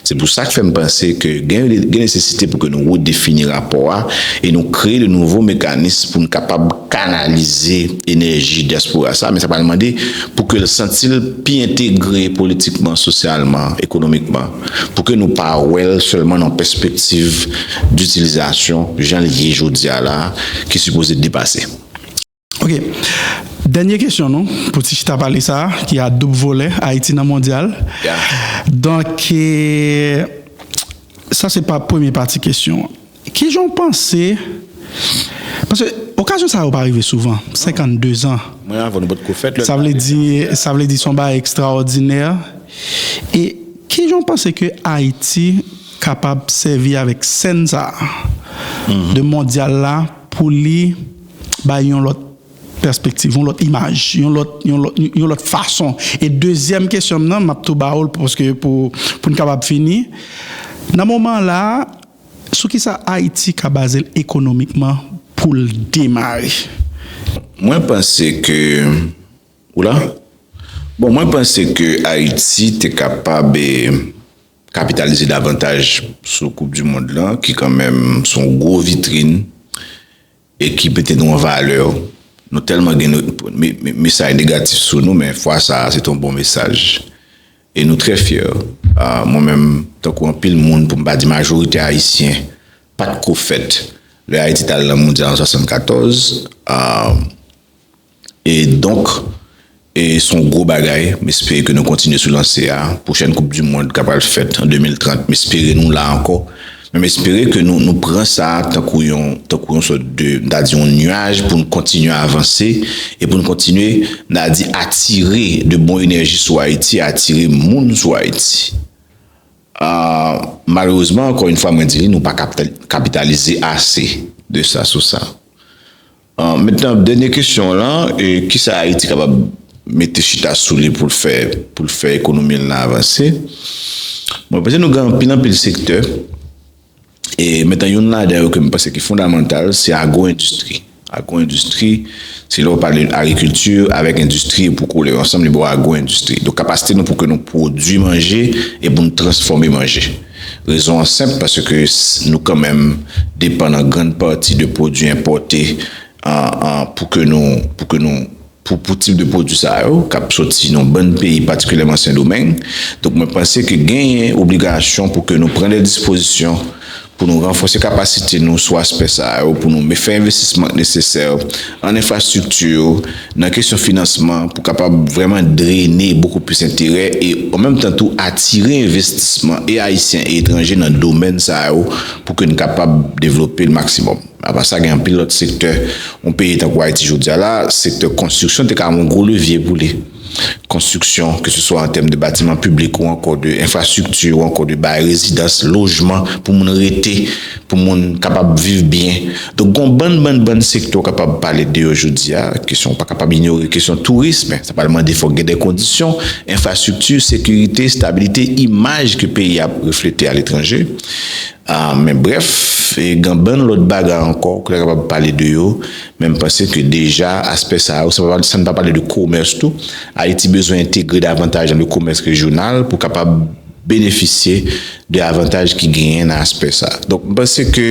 Se pou sa k fè m panse ke gen, gen nesesite pou ke nou redefini rapò a e nou kreye de nouvo mekanis pou n kapab kanalize enèji dyaspora sa, men sa pral mande pou ke l santi l pi entegre politikman, sosyalman, ekonomikman, pou ke nou pa wè l sèlman nan pèspektiv ditilizasyon jan l ye jodi a la, ki sipoze depase. Ok. Dènye kesyon nou, pou ti chita pale sa a, ki a doub volè, Ayiti nan mondyal. Donk, e, sa se pa premye pati kesyon an. Kijan w panse, paske okazyon sa yo pa rive souvan, senkannde zan. Mwen, avan nou potko fèt, lè Sa vle di, sa vle di se yon bagay ekstraòdinè. E kijan w panse ke Ayiti kapab sèvi avèk sèn sa a de mondyal la pou li bay yon lòt pèspektiv, yon lòt imaj, yon lòt, yon lòt, yon lòt fason? E dezyèm kesyon m nan, m ap tou ba w l paske pou, pou n kapab fini. Nan moman la, sou kisa Ayiti ka baze l ekonomikman pou l demare? Mwen panse ke, ou la? Bon, mwen panse ke Ayiti te kapab, e, kapitalize davantaj sou Koup di Mond lan, ki kanmenm se yon gwo vitrin e ki mete nou an valè. Nou tèlman gen nou, me, me, mesaj negatif sou nou, men fwa sa a, se te yon bon mesaj. E nou trè fyè. Ah, mwen menm, tankou anpil moun, pou m pa di majorite ayisyen, pa t ko fèt lè Ayiti t al nan mondyal an swasannkatòz. Ah, e donk, e se yon gwo bagay. M espere ke nou kontinye sou lanse a. Pwochèn Koup di Mond k ap pral fèt an de mil trant, m espere nou la ankò. Men m espere ke nou, nou pran sa tankou yon, tankou yon sòt de, m ta di yon nyaj pou n kontinye avanse e pou n kontinye, m ta di, atire de bon enèji sou Ayiti, atire moun sou Ayiti. Ah, malerezman, ankò yon fwa, mwen di li, nou pa kapital-, kapitalize ase de sa, sou sa. Ah, mentnan, dènye kesyon w lan, e, kisa Ayiti kapab mete chita sou li pou l fè, pou l fè ekonomi l lan avanse? Mwen panse nou gen anpil, anpil sektè. E mentnan, youn ladan yo ke m panse ki fondamantal, se agwo-endistri. Agwo-endistri, se lè w pale agrikilti avèk endistri pou kole yo ansanm, li ba w agwo-endistri. Donk, kapasite nou pou ke nou pwodui manje e pou nou transfòme manje. Rezon an senp, paske s-, nou kanmenm depann an grann pati de pwodui enpòte, an, an, pou ke nou, pou ke nou, pou, pou tip de pwodui sa yo, k ap soti nan bann peyi, patikilyèman Sendomeng. Donk, mwen panse ke genyen obligasyon pou ke nou pran de dispozisyon pou nou ranfòse kapasite nou sou aspè sa yo, pou nou me-, fè envestisman k nesesè an enfrastrikti, nan kesyon finansman, pou kapab vrèman drene bokou plis enterè e, an menm tan tou, atire envestisman e ayisyen e etranje nan domèn sa yo pou ke n kapab devlope l maksimòm. Apa sa, gen anpil lòt sektè. Yon peyi tankou Ayiti jodi a la, sektè konstriksyon te ka yon gwo levye pou li. Konstriksyon, ke se swa an tèm de batiman piblik ou ankò de enfrastrikti ou ankò de bay rezidans, lojman pou moun rete, pou moun kapab viv byen. Donk, gon bann, bann, bann sektè w kapab pale de yo jodi a. Kesyon, ou pa kapab inyore kesyon touris, men sa pral mande fòk gen de kondisyon, enfrastrikti, sekirite, estabilite, imaj ke peyi a ap reflete aletranje. Ah, men brèf, e gen bann lòt bagay ankò ke w ta kapab pale de yo, men m panse ke deja aspè sa yo, sa pa, sa n pa pale de komès tou. Ayiti bezwen entegre davantaj nan le komès rejyonal pou kapab benefisye de avantaj ki genyen nan aspè sa. Donk, m panse ke,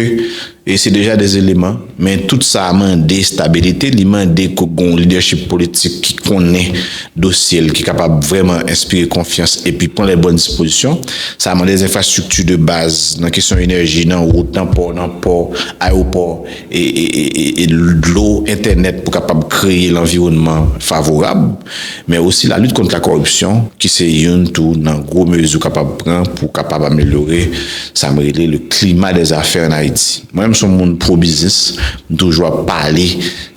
e se deja de eleman, men tout sa mande estabilite, li mande ke gon lidèchip politik ki konnen dosye l, ki kapab vrèman enspire konfyans epi pran lè bòn dispozisyon. Sa mande de enfrastrikti de baz nan kesyon enèji, nan wout, nan pò, nan pò, ayewopò, e, e, e, e, e dlo, entènèt pou kapab kreye lanviwònman favorab, men osi la lit kont la kòripsyon, ki se youn tou nan gwo mezi w kapab pran pou w kapab amelyore sa m rele le climat des affaires en Haïti. Mwen menm, se yon moun pwo biznis, m toujou ap pale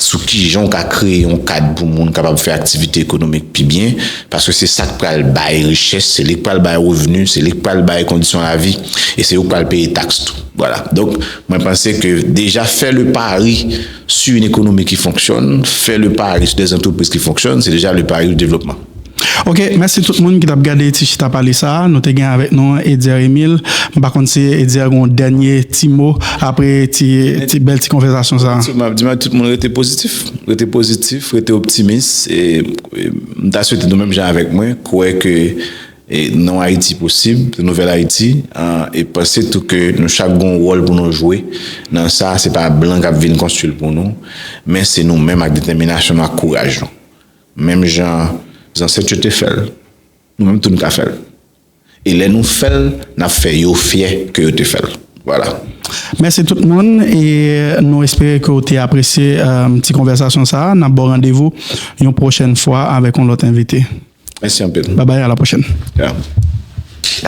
sou kijan w ka kreye yon kad pou moun kapab fè aktivite ekonomik pi byen, paske se sa k pral bay richès, se li k pral bay revni, se li k pral bay kondisyon lavi, e se yo k pral peye taks tou. Vwala. Donk, mwen panse ke deja fè le pari sur une économie qui fonctionne, fè le pari sur des entreprises qui fonctionnent, se deja le pari du développement. Ok, mèsi tout moun ki t ap gade ti chita pale sa a. Nou te gen avèk nou Edier Emile. M pa konn si Edier gen yon dènye ti mo apre ti, ti bèl ti konvèsasyon sa a. Efektivman, m ap di tout moun rete pozitif, rete pozitif, rete optimis. E, e m ta swete nou menm jan avèk mwen, kwè ke e nan Ayiti posib, de nouvèl Ayiti, e panse tou ke nou chak gen yon wòl pou nou jwe nan sa, se pa blan k ap vin konstwi l pou nou, men se nou menm ak detèminasyon nou ak kouraj nou. Menm jan zansèt yo te fè l, nou menm tou nou ka fè l. E lè nou fè l, n ap fè yo fyè ke yo te fè l. Vwala. Mèsi tout moun e nou espere ke w te apresye ti konvèsasyon sa a. N ap ba w randevou yon pwochèn fwa avèk yon lòt envite. Mèsi anpil. Babay, a la pwochèn. Yeah.